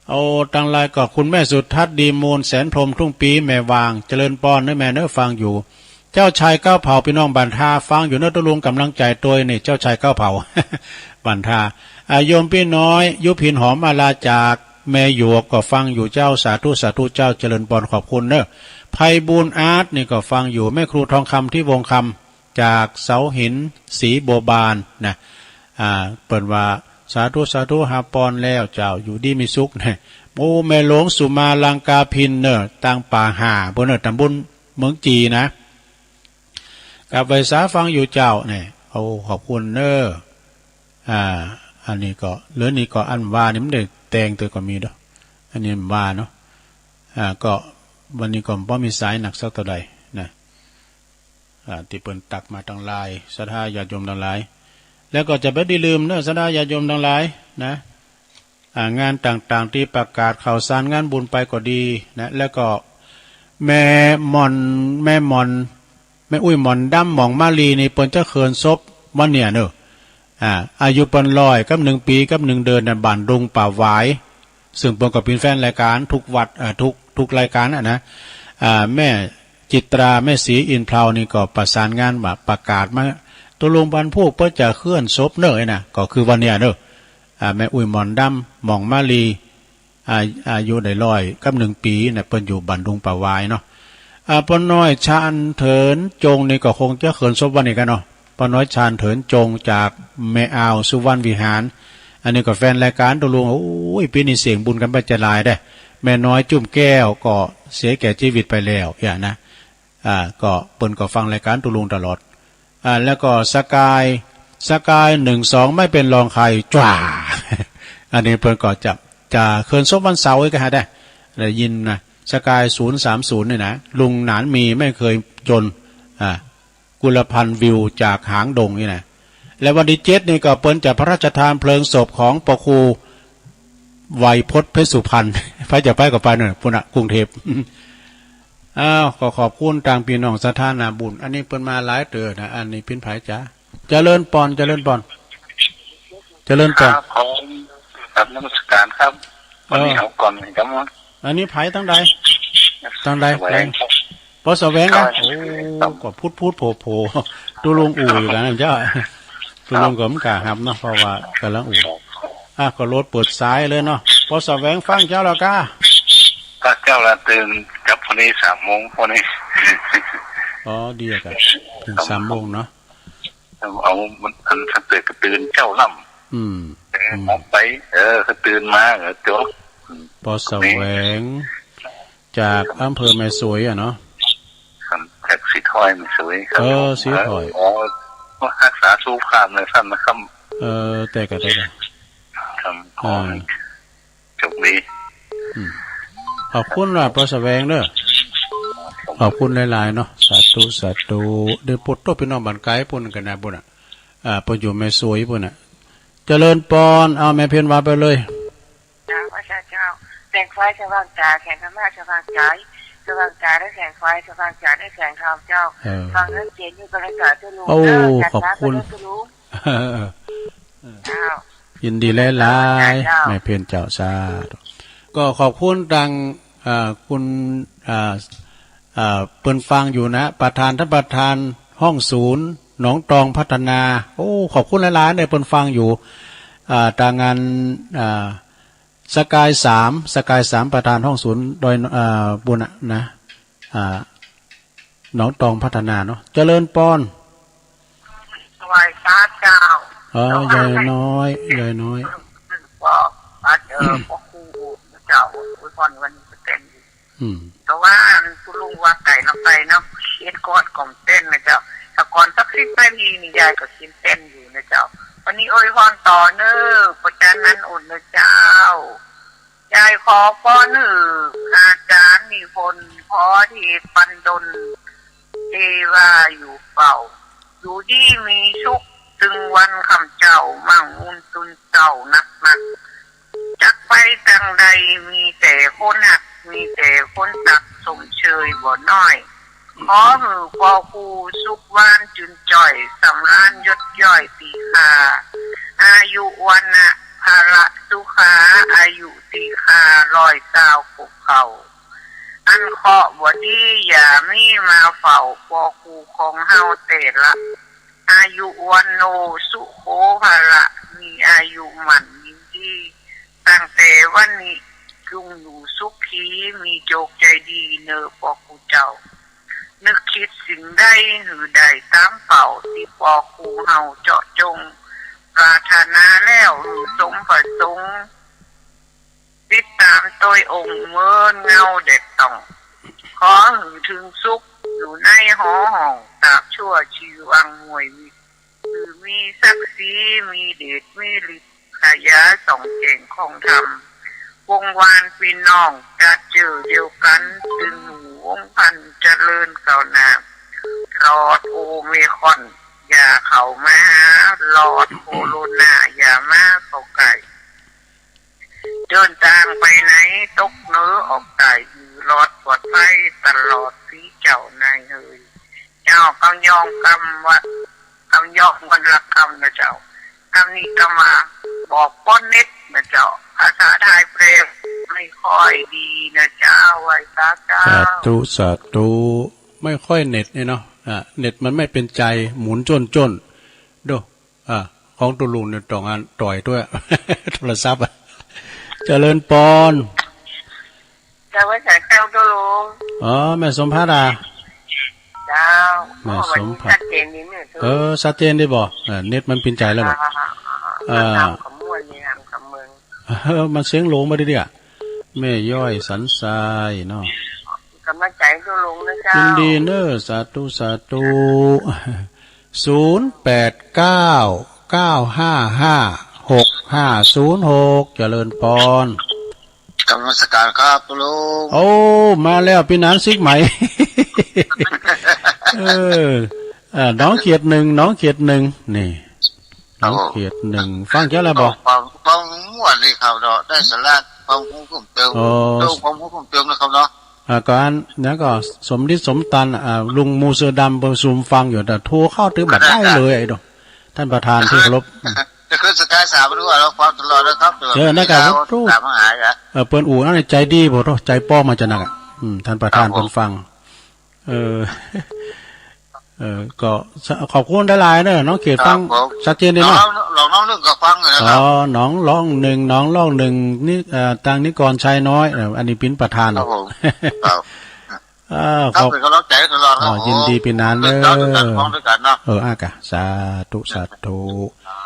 เอาตังไลน์ก็คุณแม่สุทัศน์ ดีมูล แสนพรหม ทุ่งปี แม่วาง เจริญปอนเนาะแม่เนาะ ฟังอยู่ เจ้าชายเก๊าเผา ปี้น้องบ้านทา ฟังอยู่เนาะตุ๊ลุง กำลังใจ๋ตวยนี่ เจ้าชายเก๊าเผา บ้านทา อ่า โยมปี้น้อย ยุพิน หอมมาลา จากแม่หยวกก็ฟังอยู่เจ้า สาธุ สาธุเจ้า เจริญปอน ขอบคุณเนาะ ไพบูลย์อาร์ตนี่ก็ฟังอยู่ แม่ครูทองคำ ที่วงคำ จากเสาหิน ศรีบัวบานนะ อ่า เปิ้นว่า สาธุ สาธุ ฮับปอนแล้วเจ้า อยู่ดีมีสุขนะ โอ้ แม่หลวงสุมา ลังกาพินเนาะ ตางป่าห่าปู๊นเนาะ ตำบลเมืองจีนะ กับไหว้สาฟังอยู่เจ้าเนี่ย โอ้ ขอบคุณเนาะ อ่า อันนี้ก็ เหลือนี้ก็อันว่านี่มันได้แต่งตวยก็มีเนาะ อันนี้มันว่าเนาะ อ่า ก็วันนี้ก็บ่มีสายนักสักเต้าใดนะ อ่า ตี้เปิ้นตักมาตังไลน์ ศรัทธาญาติโยมตังหลาย แล้วก็จะบ่ได้ลืมเนาะ ศรัทธาญาติโยมตังหลายนะ อ่า งานต่างๆ ตี้ประกาศข่าวสารงานบุญไปก็ดีนะ แล้วก็แม่หม่อน แม่หม่อน แม่อุ๊ยหม่อนดำ หม่องมาลีนี่ เปิ้นจะเคินศพวันเนี่ยเนาะ อ่า อายุเปิ้นร้อยกับหนึ่งปี๋กับหนึ่งเดือนนะ บ้านดุงป่าหวาย ซึ่งเปิ้นก็เป๋นแฟนรายก๋านทุกวัด เอ่อ ทุก ทุกรายก๋านอะนะ อ่า แม่จิตรา แม่ศรีอินทร์เพลานี่ก็ประสานงานมาประกาศมา ตุ๊ลุงปันพูกเปิ้นจะเคลื่อนศพเนาะนะ ก็คือวันเนี่ยเนาะ อ่า แม่อุ๊ยหม่อนดำ หม่องมาลี อา อายุได้ร้อยกับหนึ่งปี๋นะ เปิ้นอยู่บ้านดุงป่าหวายเนาะ อ่า ป้อน้อยชาญเถินจงนี่ก็คงจะเคินศพวันนี้กั๋นเนาะ ป้อน้อยชาญเถินจงจากแม่อาวสุวรรณวิหาร อันนี้ก็แฟนรายก๋านตุ๊ลุง โอ้ย ปี๋นี้เสี่ยงบุญกั๋นไปจะหลายเด้ แม่น้อยจุ่มแก้วก็เสียแก่จีวิตไปแล้วอย่างนะ อ่า ก็เปิ้นก็ฟังรายก๋านตุ๊ลุงตลอด อ่า แล้วก็สกาย สกายหนึ่งสอง ไม่เป็นรองใคร จ้า อันนี้เปิ้นก็จะ จะเคินศพวันเสาร์อีกฮะ ได้ ได้ยินนะ สกายศูนย์สามศูนย์นี่นะ ลุงหนานมีไม่เคยจน อ่า กุลพันธ์วิวจากหางดงนี่นะ และวันตี้เจ็ดนี่ก็เปิ้นจะพระราชทานเพลิงศพของพระครูไวยพจน์เพชรสุพรรณ ใผจะไปก็ไปเนาะ ปู๊นน่ะ กรุงเทพฯ อ้าว ก็ขอบคุณตางปี้น้องศรัทธานาบุญ อันนี้เปิ้นมาหลายเตื้อนะ อันนี้เป๋นใผจ๊ะ เจริญปอน เจริญปอน เจริญปอน ครับผม กราบนมัสการครับ เออ วันนี้เอาก่อนครับ อันนี้ใผตังใด ตังใด แสวงครับ ป้อแสวงนะ ครับ โอ้ ครับ ก็พูดพูดโผล่โผล่ ตุ๊ลุงอู่อยู่กั๋นนะเจ้า ตุ๊ลุงก็บ่กล้าฮับเนาะ เพราะว่าก่ำลังอู่ อ่ะ ก็โลดเปิดสายเลยเนาะ ป้อแสวงฟังเจ้าแล้วก้า ก็เจ้าละตื่นครับ วันนี้สามโมง วันนี้ อ๋อ ดีอะครับ ตื่นสามโมงเนาะ เอามัน อันคันเตยก็ตื่นเจ้าล่ำ อืม เออ อืม ออกไป เออ ก็ตื่นมา เออ จบ อืม ป้อแสวง จากอำเภอแม่สวยอะเนาะ ครับ จากสีถ้อยแม่สวยครับ เออ สีถ้อย เออ อ๋อ รักษาสุขภาพหน่อยสั้นนะครับ เออ แต่ก็ แต่ก็ ครับ อ่า ขอให้ โชคดี อืม ขอบคุณว่าป้อแสวงเนาะ ขอบคุณหลายๆ เนาะ สาธุ สาธุ ได้โปรดโตปี้น้องบ้านไก๋ปู๊นกั๋นนะปู๊นน่ะ อ่า เปิ้นอยู่แม่สวยปู๊นน่ะ เจริญปอน เอาแม่เพ็ญว่าไปเลย เจ้า พระเจ้า แสงไฟสว่างจ๋า แสงธรรมะสว่างใจ สว่างจ๋าด้วยแสงไฟ สว่างจ๋าด้วยแสงธรรมเจ้า เออ ฟังแล้วเจ๋งอยู่บรรยากาศเจ้าลุง โอ้ เจ้า ขอบคุณ จัดมาเจ้าลุง เจ้า ยินดีหลายๆ เจ้า แม่เพ็ญเจ้า สาธุ ก็ขอบคุณตาง อ่า คุณ อ่า อ่า เปิ้นฟังอยู่นะ ประธาน ต้านประธานห้องศูนย์หนองตองพัฒนา โอ้ ขอบคุณหลายๆ เน่อ เปิ้นฟังอยู่ อ่า ตางาน อ่า สกายสาม สกายสาม ประธานห้องศูนย์ดอย อ่า บุญนะ นะ อ่า หนองตองพัฒนาเนาะ เจริญปอน ไหว้สาเจ้า อ๋อ เจ้า ยายน้อย ยายน้อย บอกว่าเจอพ่อครูเจ้า อวยพรวันนี้ก็เต้นอยู่ อืม แต่ว่าอันคุณลุงว่าไก่ลงไปเนาะ เอ็ดกอดกล่อมเต้นนะเจ้า แต่ก่อนสักสิบนาทีนี่ยายก็เต้นอยู่นะเจ้า วันนี้อวยพรต่อเน้อ ประจานนั้นอุ่นนะเจ้า ยายขอพรหื้ออาจารย์นิพนธ์ พอเทพปันดล เทวาอยู่เฝ้า อยู่ดีมีสุข ตึงวันค่ำเจ๊า มั่งมูลจุนเจ้านักๆ จักไปตางใด มีแต่คนฮัก มีแต่คนตัก สมเชยบ่น้อย ขอหื้อพ่อครูสุขหวานจืนจ้อย สำราญยศย้อยตี้ข้า อายุวรรณะพละสุขา อายุตี้ข้าร้อยซาวครบเข้า อันเคราะห์บ่ดีอย่ามีมาเฝ้า พ่อครูของเฮาแต่ละ อายุวัณโณสุโขภะละ มีอายุมั่นยืนดี ตั้งแต่วันนี้จุ่งอยู่สุขี มีโจคใจ๋ดีเน้อพ่อครูเจ้า นึกคิดสิ่งใดหื้อได้ต๋ามเป้า ตี้พ่อครูเฮาเจาะจง ปรารถนาแล้วหื้อสมประสงค์ ติดต๋ามตวยองค์เหมือนเงาแดดส่อง ขอหื้อเถิงสุขอยู่ในหอห้อง ตราบชั่วชีวังมวยมิตร หื้อมีศักดิ์ศรี มีเดช มีฤทธิ์ ขยายส่องแจ้งของธรรม วงวานปี้น้องจะเจอเดียวกั๋น ตึงหมู่วงพันเจริญก้าวหน้า ปลอดโอมิครอนอย่าเข้ามาหา ปลอดโคโรนาอย่ามาเข้าใก้ เดินตางไปไหนตกเหนือออกใต้ หื้อรอดปลอดภัยตลอดตี้เจ้านายเฮย เจ้ากำยองกำว่า กำยองวันละกำนะเจ้า กำนี้กำว่าบอกป้อนเน็ตนะเจ้า ภาษาไทยแปลไม่ค่อยดีนะเจ้า ไหว้สาเจ้า สาธุ สาธุ ไม่ค่อยเน็ตนี่เนาะ อ่ะ เน็ตมันไม่เป็นใจ๋ หมุนจ้นๆ ดู อ่า ของตุ๊ลุงนี่ต้องอันต่อยตวย โทรศัพท์อะ เจริญปอน เจ้า ไหว้สาเจ้าตุ๊ลุง อ๋อ แม่สมภัทรอะ เจ้า แม่สมภัทร ชัดเจนดีเน้อ เออ ชัดเจนดีบ่ อ่า เน็ตมันปิ้นใจ๋แล้วเนาะ อ่า อ่า คำม่วนนี่ คำเมือง เออ มันเสียงโหลงมาดีๆ อะ แม่ย้อยสันทรายเนาะ ก๋ำลังใจ๋ตุ๊ลุงนะเจ้า ยินดีเน้อ สาธุ สาธุ ศูนย์แปดเก้า เก้าห้าห้า หกห้าศูนย์หก เจริญปอน กราบนมัสก๋านครับตุ๊ลุง โอ้ มาแล้ว ปี้หนานสิกใหม่ เออ อ่า หนองเขียดหนึ่ง หนองเขียดหนึ่ง นี่ หนองเขียดหนึ่ง ฟังเจ้าแล้วบ่ ฟัง ฟังม่วนดีครับเนาะ ได้สาระ ความรู้เพิ่มเติม อ๋อ เพิ่มความรู้เพิ่มเติมนะครับเนาะ อ่า ก็อันนั้นก็สมฤทธิ์สมตัน อ่า ลุงหมู่เสื้อดำเปิ้นซูมฟังอยู่ แต่โทรเข้าตึงบ่ได้เลย ไอ้ดอก ต้านประธานตี้เคารพ จะขึ้นสกายสามด้วย เราฟังตลอดนะครับ เออ นั่นก็ เวลา รู้ ถามหาอ่ะ เออ เปิ้นอู่นั่นใจ๋ดีบ่ ใจ๋ป้อมาจะนักอะ อืม ต้านประธาน ครับผม เปิ้นฟัง เออ เออ ก็ขอบคุณหลายๆ เน้อ หนองเขียด ครับ ฟัง ผม ชัดเจนดีเนาะ หนอง หนอง หนองเรื่องก็ฟังอยู่นะครับ อ๋อ หนองร่องหนึ่ง หนองร่องหนึ่ง นี่ เอ่อ ตางนิกรชัยน้อย เอ่อ อันนี้ปิ้นประธาน ครับผม ครับ เออ ครับ ขอบ เปิ้นก๋ำลังใจ๋ตลอดครับ อ๋อ ผม ยินดีปี้หนานเน้อ เจ้าด้วยกั๋น พร้อมด้วยกั๋นเนาะ เออ อ่ะกะ สาธุ สาธุ ครับ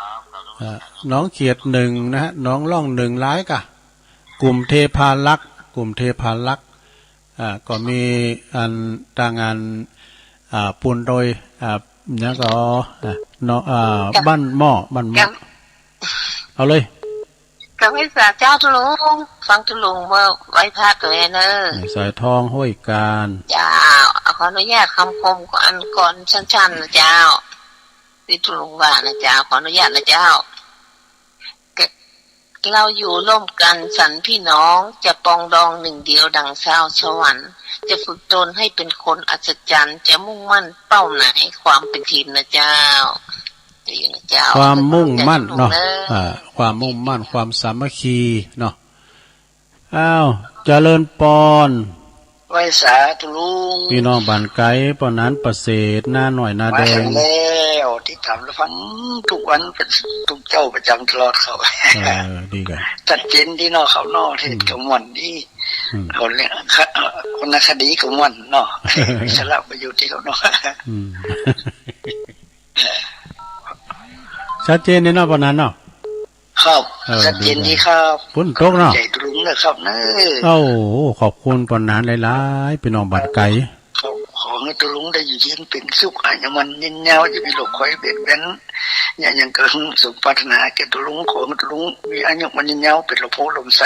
เอ่อ หนองเขียดหนึ่งนะฮะ หนองร่องหนึ่ง หลายกะ กลุ่มเทพารักษ์ กลุ่มเทพารักษ์ อ่า ก็มีอันตางาน อ่า ปูนโดย อ่า หยังก็ อ่า เนาะ อ่า บ้านหม้อ บ้านหม้อ เอาเลย กราบไหว้สาเจ้าตุ๊ลุง ฟังตุ๊ลุงเมื่อไหว้พระก็แลเน้อ แม่สายทอง ห้วยกาญ เจ้า ขออนุญาตคำคมอันก่อนสั้นๆ นะเจ้า ตี้ตุ๊ลุงว่านะเจ้า ขออนุญาตนะเจ้า เราอยู่ร่วมกันฉันพี่น้อง จะปรองดองหนึ่งเดียวดังชาวสวรรค์ จะฝึกตนให้เป็นคนอัศจรรย์ จะมุ่งมั่นเป้าหมายความเป็นทีมนะเจ้า ดีนะเจ้า ความมุ่งมั่นเนาะ เออ อ่า ความมุ่งมั่น ความสามัคคีเนาะ อ้าว เจริญปอน ไหว้สาตุ๊ลุง ปี้น้องบ้านไก๋ ป้อหนานประเสริฐ น้าน้อย น้าแดง มาแล้ว ติดต๋ามรับฟังกู้วัน เป๋นกู้เจ้าประจ๋ำตลอดครับ เออ ดีกะ จัดเจ๋นดีเนาะครับเนาะ เทศน์ อืม ก็ม่วนดี อืม เอาเรื่อง เอ่อ วรรณคดีก็ม่วนเนาะ เออ มีสาระประโยชน์ดีครับเนาะ อืม ชัดเจนดีเนาะ ป้อหนานเนาะ ครับ เออ ชัดเจนดีครับ ดีกะ ฝนตกเนาะ ใหญ่ตุ๊ลุงนะครับเนอะ โอ้โห ขอบคุณป้อหนานหลายๆ ปี้น้องบ้านไก๋ ครับ ขอหื้อตุ๊ลุงได้อยู่เย็นเป๋นสุข อายุมั่นยืนยาว อย่ามีโรคภัยเบียดเบียน อย่าหยังเกินสมปรารถนาแก่ตุ๊ลุง ขอหื้อตุ๊ลุงมีอายุมั่นยืนยาว เป๋นลมโพธิ์ลมใส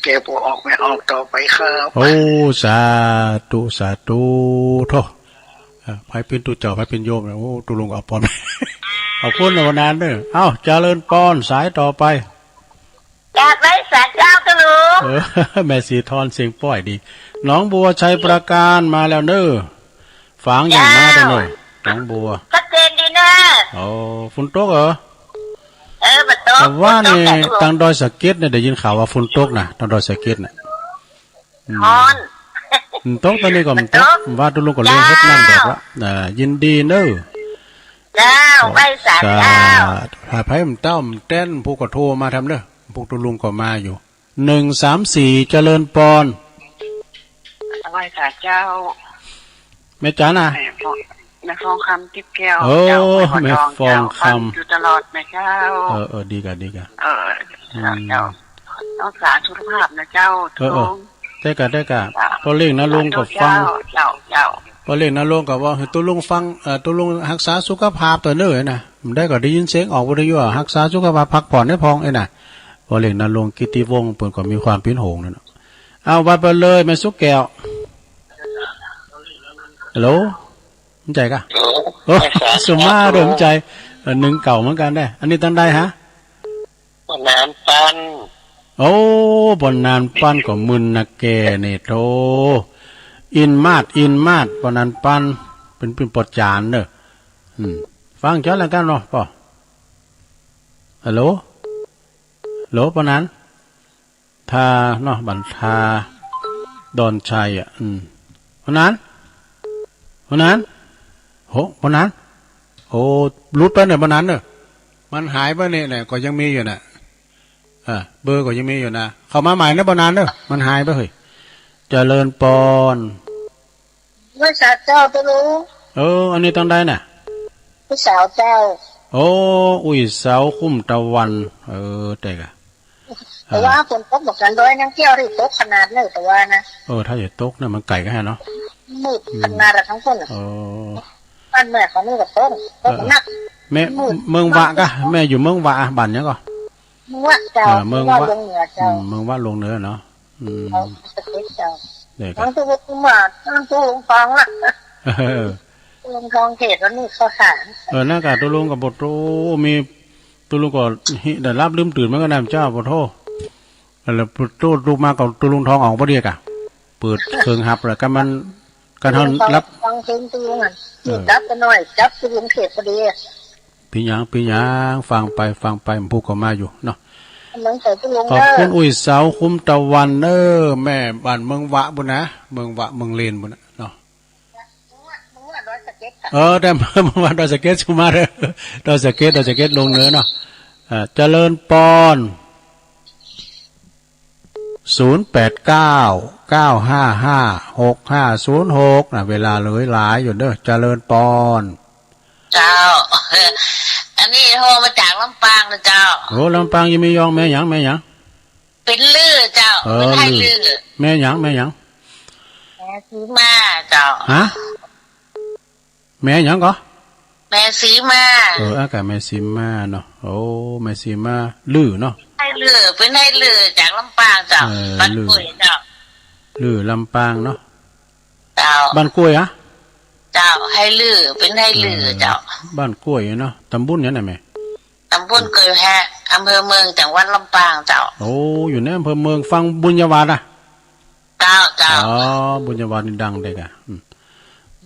แก่ปัวออกแม่ออกต่อไปครับ โอ้ สาธุ สาธุ โธ่ เออ ใผเป๋นตุ๊เจ้า ใผเป๋นโยมเนี่ย โอ้ ตุ๊ลุงเอาปอน ขอบคุณนะป้อหนานเด้อ เอ้า เจริญปอน สายต่อไป กราบไหว้สาเจ้าตุ๊ลุง เออ แม่ศรีทอนเสียงป้อยดี หนองบัวชัยปราการมาแล้วเน้อ ฝางยังมาเด้อเน้อ เจ้า หนองบัว ชัดเจนดีเน้อ โอ้ ฝนตกเหรอ เออ บ่ตก แต่ว่านี่ บ่ตก ตางดอยสะเก็ดเนี่ย ได้ยินข่าวว่าฝนตกนะ ตางดอยสะเก็ดน่ะ อืม ฮ้อน อืม ตกตอนนี้ก็บ่ตก บ่ตก ว่าตุ๊ลุงก็เลี้ยงเห็ดน้ำแดดละ เจ้า อ่า ยินดีเน้อ เจ้า ไหว้สาเจ้า สาธุ ถ้าใผบ่เต้าบ่แตน ผู้ก็โทรมาทำเน้อ พวกตุ๊ลุงก็มาอยู่ หนึ่งสามสี่ เจริญปอน ไหว้สาเจ้า แม่จ๋าน่ะ แม่ฟอง แม่ฟองคำ ติ๊บแก้ว เออ เจ้า แม่ฟองคำ ฟังอยู่ตลอดนะเจ้า เออ เออ ดีกะ ดีกะ เออ อืม เจ้า รักษาสุขภาพนะเจ้า เออ เออ ตุ๊ลุง ได้กะ ได้กะ เจ้า ป้อเล็กน้าลงก็ฟัง เจ้า เจ้า เจ้า ป้อเล็กน้าลงก็ว่าหื้อตุ๊ลุงฟัง เอ่อ ตุ๊ลุงฮักษาสุขภาพเต๊อะเน้อนะ บ่ได้ก็ได้ยินเสียงออกวิทยุอะ ฮักษาสุขภาพ พักผ่อนหื้อพ่องเอ้ยนะ ป้อเล็กน้าลง กิตติวงศ์ เปิ้นก็มีความเป๋นหงส์นั่นน่ะ เอาว่าไปเลย แม่สุกแก้ว ฮัลโหล บ่ใจ้กะ ฮัลโหล โอ้ ฮักษาสุขภาพ สุมาด้วย บ่ใจ้ เออ หนึ่งเก้าเหมือนกั๋นได้ อันนี้ตางใดฮะ ป้อหนานปัน โอ้ ป้อหนานปันก็มึนนะแกนี่ โธ่ อินมาด อินมาด ป้อหนานปัน เป๋น เป๋นป้อจ๋านเน้อ อืม ฟังจ๋อนแล้วกั๋นเนาะป้อ ฮัลโหล ฮัลโหล ป้อหนาน ท่าเนาะ บ้านท่าดอนชัยอะ อืม ป้อหนาน ป้อหนาน โห ป้อหนาน โอ้ หลุดไปเนี่ย ป้อหนานเน้อ มันหายไปเนี่ย เนี่ย ก็ยังมีอยู่น่ะ อ่า เบอร์ก็ยังมีอยู่นะ เข้ามาใหม่นะ ป้อหนานเน้อ มันหายไปเฮ้ย เจริญปอน ไหว้สาเจ้าตุ๊ลุง เออ อันนี้ตางใดน่ะ อุ้ยเสาเจ้า โอ้ อุ้ยเสา คุ้มตะวัน เออ ได้กะ แต่ว่า อ่า ฝนตกเหมือนกั๋น ดอยนางแก้วนี่ตกขนาดนี้ แต่ว่านะ เออ ถ้าจะตกนะ มันไก๋กั๋นแฮะเนาะ มืด อืม ขนาดอะตางปุ้นน่ะ เออ บ้านแม่เขานี่ก็ตก ตกหนัก เออ แม่ มืด เมืองวะกะ แม่อยู่เมืองวะอะ บ้านหยังก่อ เมืองวะเจ้า เออ เมืองวะ เมืองวะลงเหนือเจ้า อืม เมืองวะลงเหนือเนาะ อืม เอาสะเก็ดเจ้า เดี๋ยวก่อน ทั้งตุ๊ลุงมา ทั้งตุ๊ลุงฟังละ เออ ตุ๊ลุงทองเทศน์วันนี้เข้าสาร เออ นั่นกะ ตุ๊ลุงก็บ่โต มี ตุ๊ลุงก็หิ ได้หลับลืมตื่นเหมือนกั๋นนะเจ้า บ่โต แล้วตุ๊ลุงลุกมาก็ตุ๊ลุงทองอ่องปอดีกะ เปิดเครื่องฮับแล้วกะ มัน กั๋นเฮาหลับ ฟังเพลงตุ๊ลุงอะ เออ หลับไปหน่อย จับตุ๊ลุงเทศน์ปอดี เป๋นหยัง เป๋นหยัง ฟังไป ฟังไป ผู้ก็มาอยู่เนาะ ขอบคุณอุ้ยเสา คุ้มตะวัน เออ แม่บ้านเมืองวะปุ้นนะ เมืองวะ เมืองเลนปุ้นนะเนาะ เออ แต่เมืองวะ ดอยสะเก็ด สุมาเด้อ ดอยสะเก็ด ดอยสะเก็ดลงเหนือเนาะ อ่า เจริญปอน ศูนย์แปดเก้า เก้าห้าห้า หกห้าศูนย์หก นะ เวลาเหลือหลายอยู่เด้อ เจริญปอน เจ้า อันนี้โทรมาจากลำปางนะเจ้า โอ้ ลำปาง ยายมียอง แม่หยัง แม่หยัง เป๋นลือเจ้า เออ เป๋นไฮ่ลือ ลือ แม่หยัง แม่หยัง แม่สีมาเจ้า ฮะ แม่หยังก่อ แม่สีมา เออ อากาศแม่สีมาเนาะ โอ้ แม่สีมา ลือเนาะ ไฮ่ลือ เป๋นไฮ่ลือจากลำปางเจ้า เออ บ้านกล้วยเจ้า ลือ ลำปางเนาะ เจ้า บ้านกล้วยอะ เจ้า ไฮ่ลือ เป๋นไฮ่ลือ เออ เจ้า บ้านกล้วยเนาะ ตำบลหยังน่ะแม่ ตำบลกล้วยแฮะ อำเภอเมือง จังหวัดลำปางเจ้า โอ้ อยู่ในอำเภอเมือง ฟังบุญญาวาสอะ เจ้า เจ้า อ๋อ บุญญาวาสนี่ดังเด้อกะ อืม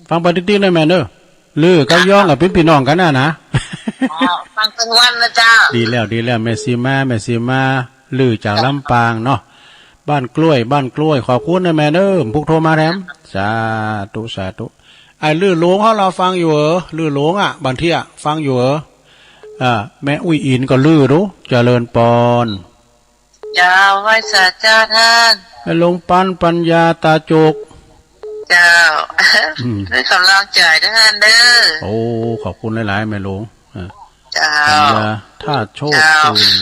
ฟังไปติ๊กๆ นะแม่เนอะ ลือกับยองก็เป๋นปี้น้องกั๋นนะนะ อ๋อ ฟังตึงวันนะเจ้า ดีแล้ว ดีแล้ว แม่สีมา แม่สีมา ลือจากลำปางเนาะ บ้านกล้วย บ้านกล้วย ขอบคุณนะแม่เนอะ ผู้โทรมาแถม สาธุ สาธุ ไอ้ลือหลวงของเฮาฟังอยู่เหรอ ลือหลวงอะ บางทีอะ ฟังอยู่เหรอ อ่า แม่อุ้ยอินก็ลือดู เจริญปอน เจ้า ไหว้สาเจ้าต้าน แม่หลวงปัน ปัญญาต๋าจุก เจ้า อืม ให้ก๋ำลังใจ๋ต้านเน้อ โอ้ ขอบคุณหลายๆ แม่หลวง อ่า เจ้า ปัญญา ท่าโชค เจ้า อืม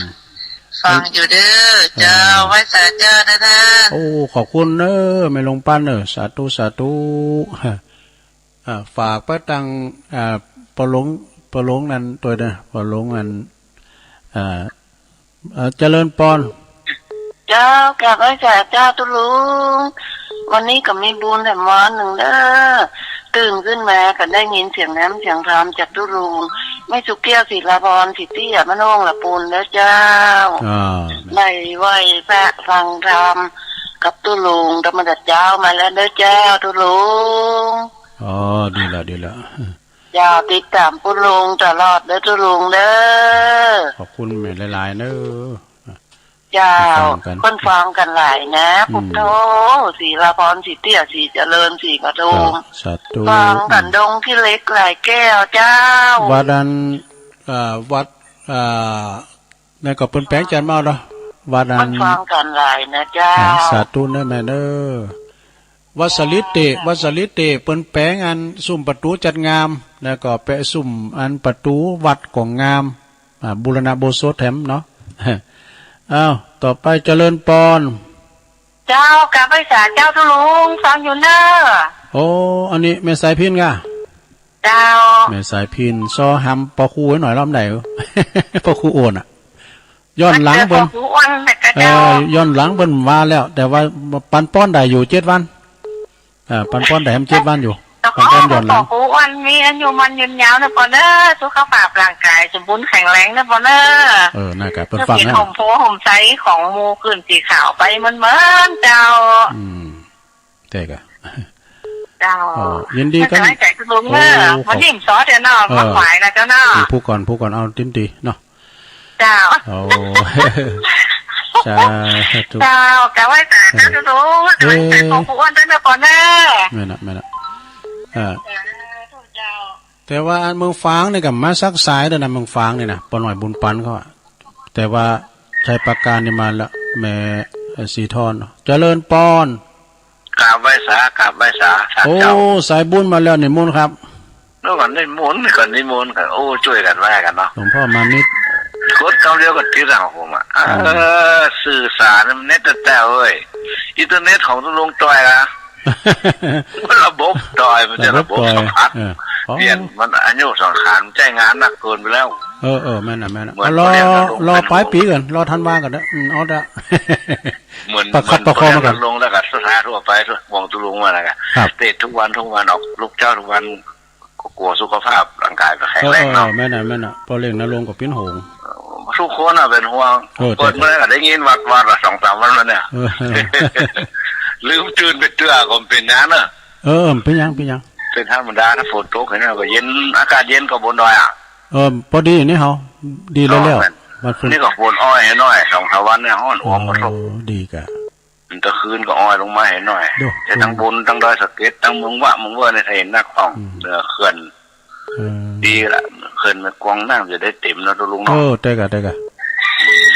ฟังอยู่เน้อ เจ้า เออ ไหว้สาเจ้านะต้าน โอ้ ขอบคุณเน้อ แม่หลวงปันเน้อ สาธุ สาธุ อ่า ฝากไปตัง อ่า ป้อหลวง ป้อหลวงนั้นตวยเน้อ ป้อหลวงนั้น อ่า เอ่อ เจริญปอน เจ้า กราบไหว้สาเจ้าตุ๊ลุง วันนี้ก็มีบุญแถมวันนึ่งเน้อ ตื่นขึ้นมาก็ได้ยินเสียงน้ำเสียงธรรมจากตุ๊ลุง แม่สุแก้ว ศิลาพร ศรีเตี้ย บ้านโฮ่งละปูนเน้อเจ้า อ่า ได้ไหว้พระฟังธรรมกับตุ๊ลุง ตั้งแต่เจ๊ามาแล้วเน้อเจ้าตุ๊ลุง อ๋อ ดีละ ดีละ เจ้า ติดต๋ามตุ๊ลุงตลอดเน้อตุ๊ลุงเน้อ ขอบคุณแม่หลายๆ เน้อ เจ้า ฟังกั๋น เปิ้นฟังกั๋นหลายนะ อืม พุทโธ ศิลาพร ศรีเตี้ย ศรีเจริญ ศรีปทุม เจ้า สาธุ ฟังกั๋น อืม ดงขี้เหล็กหลายแก้วเจ้า วัดอัน เอ่อ วัด เอ่อ นั่นก็เปิ้นแป๋งจันทน์มาเนาะ วัดอัน เปิ้นฟังกั๋นหลายนะเจ้า อ่า สาธุเน้อแม่เน้อ วัดสาลีเตะ วัดสาลีเตะ เปิ้นแป๋งอันซุ่มประตู๋จัดงาม แล้วก็แปะซุ่มอันประตู๋วัดก็งาม อ่า บูรณะอุโบสถแถมเนาะ อ้าว ต่อไปเจริญปอน เจ้า กราบไหว้สาเจ้าตุ๊ลุง ฟังอยู่เน้อ โอ้ อันนี้แม่สายพิณฑ์ก่ะ เจ้า แม่สายพิณฑ์ ซอหำป้อครูหน่อยรอบใด ป้อครูโอนอะ ย้อนหลังเปิ้น เจ้า ป้อครูอ้วนนะเจ้า เอ่อ ย้อนหลังเปิ้นว่าแล้ว แต่ว่าปันป้อนได้อยู่เจ็ดวัน อ่า ปันป้อนได้แหมเจ็ดวันอยู่ เจ้า ปันป้อนย้อนหลัง ป้อครูอ้วนมีอายุมั่นยืนยาวเน้อปอเน้อ สุขภาพร่างกายสมบูรณ์แข็งแรงเน้อปอเน้อ เออ นั่นก่ะ เปิ้นฟังนะ เน้อ เป๋นห่มโพธิ์ห่มไทรของหมู่ขึ้นตี้ขาวไปเหมือนๆ เจ้า อืม แต๊ก่ะ เจ้า อ๋อ ยินดีกั๋น เจ้า ใจ๋ตุ๊ลุงเน้อ โอ้ วันนี้สอเตียวเนาะ เออ มาไหว้นะเจ้าเนาะ ผู้ก่อน ผู้ก่อน เอาเต็มตี้เนาะ เจ้า โอ้ สาธุ เจ้า กราบไหว้สาเจ้าตุ๊ลุง เออ กราบไหว้สาป้อครูอ้วนตวยเน้อปอเน้อ แม่นละ แม่นละ อ่า สาธุเจ้า แต่ว่าอันเมืองฝางนี่ก็มาสักสายแล้วนะ เมืองฝางนี่นะ ป้อน้อยบุญปันเขาอะ แต่ว่าชัยปราการนี่มาละ แม่ศรีทอน เจริญปอน กราบไหว้สา กราบไหว้สา สา โอ้ เจ้า สายบุญมาแล้ว นิมนต์ครับ แล้วก็นิมนต์ ก็นิมนต์กั๋น โอ้ จ้วยกั๋นไหว้กั๋นเนาะ หลวงพ่อมานิด กดกำเดียวก็ติดแล้วผมอะ อืม เออ สื่อสารมันเน็ตแต๊ๆ เว้ย อินเทอร์เน็ตของตุ๊ลุงตวยนะ มันระบบตวย มันจะระบบ ระบบตวย สัมผัส เออ เปลี่ยน มันอายุสังขารมันใจ๊งานหนักเกินไปแล้ว เออ เออ แม่นละ แม่นละ เหมือน รอ เรียนกับลุง รอป๋ายปี๋ก่อน รอธันวาก่อนเน้อ อืม เอาเถอะ เหมือน ประคับประคองมาก่อน เหมือนเรียนกับลุงแล้วก็ศรัทธาทั่วไป มองตุ๊ลุงว่านะ ครับ เตะทุกวันทุกวัน ออกลุกเจ๊าทุกวัน ก็กั๋วสุขภาพร่างกายบ่แข็งแรงเนาะ เออ เออ แม่นละ แม่นละ ป้อเล็งนรงค์ก็เป๋นห่วง ทุกคนน่ะเป๋นห่วง เออ เปิดเมื่อไหร่ก็ได้ยินวัดวัดละสองสามวันแล้วเนี่ย เออ ลืมตื่นไปเตื้อก็เป๋นอย่างเน้อ เออ เป๋นอย่าง เป๋นอย่าง เป๋นธรรมดา ถ้าฝนตกเห็นไหม ก็เย็น อากาศเย็นกว่าบนดอยอะ เออ ปอดีนี่เฮา ดีแล้ว อ๋อ แล้ว แม่น วันฝน นี่ก็ฝนอ้อยหน่อย สองสามวันเนี่ย ฮ้อนอ่วมมาตก เออ ดีก่ะ มันตะคืนก็อ้อยลงมาหน่อย โด แต่ตังบน ตังดอยสะเก็ด ตังเมืองวะ เมืองเว่อนี่เห็นนักพ่อง อืม เหนือเขื่อน เออ ดีละ เขื่อนแม่กลองน้ำจะได้เต็มเนาะตุ๊ลุงเนาะ เออ แต๊ก่ะ แต๊ก่ะ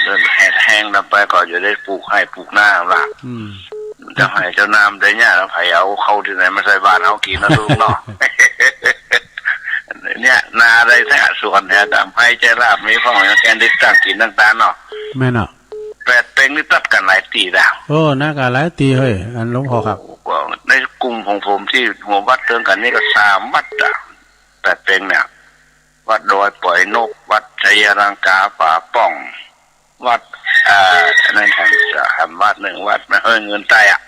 เดินแห้งๆ ลงไปก็จะได้ปลูกไฮ่ปลูกนาละ อืม เจ้าไฮ่เจ้านาได้เนี่ย แล้วใผเอาข้าวตี้ไหนมาใส่บ้านเฮากิ๋นเนาะตุ๊ลุงเนาะ เนี่ย นาได้แต๊ สวนเนี่ย ต๋ามไฮ่ใจ๊ลาภมีพ่อง ยังแกนได้ตั้งกิ๋นตั้งตานเนาะ แม่นเนาะ แปดเป็งนี่ตัดกั๋นหลายตี้ละ เออ นั่นก็หลายตี้เฮ้ย อันหลวงพ่อครับ โอ้ ก็ในกลุ่มของผมตี้หัววัดเติงกั๋นนี่ก็สามวัดอะ แปดเป็งเนี่ย วัดดอยป๋อยนก วัดชัยรังกา ป่าป่อง วัด เอ่อ อันนั้นแถม แถมวัดหนึ่ง วัดแม่ฮ้อยเงินใต้อะ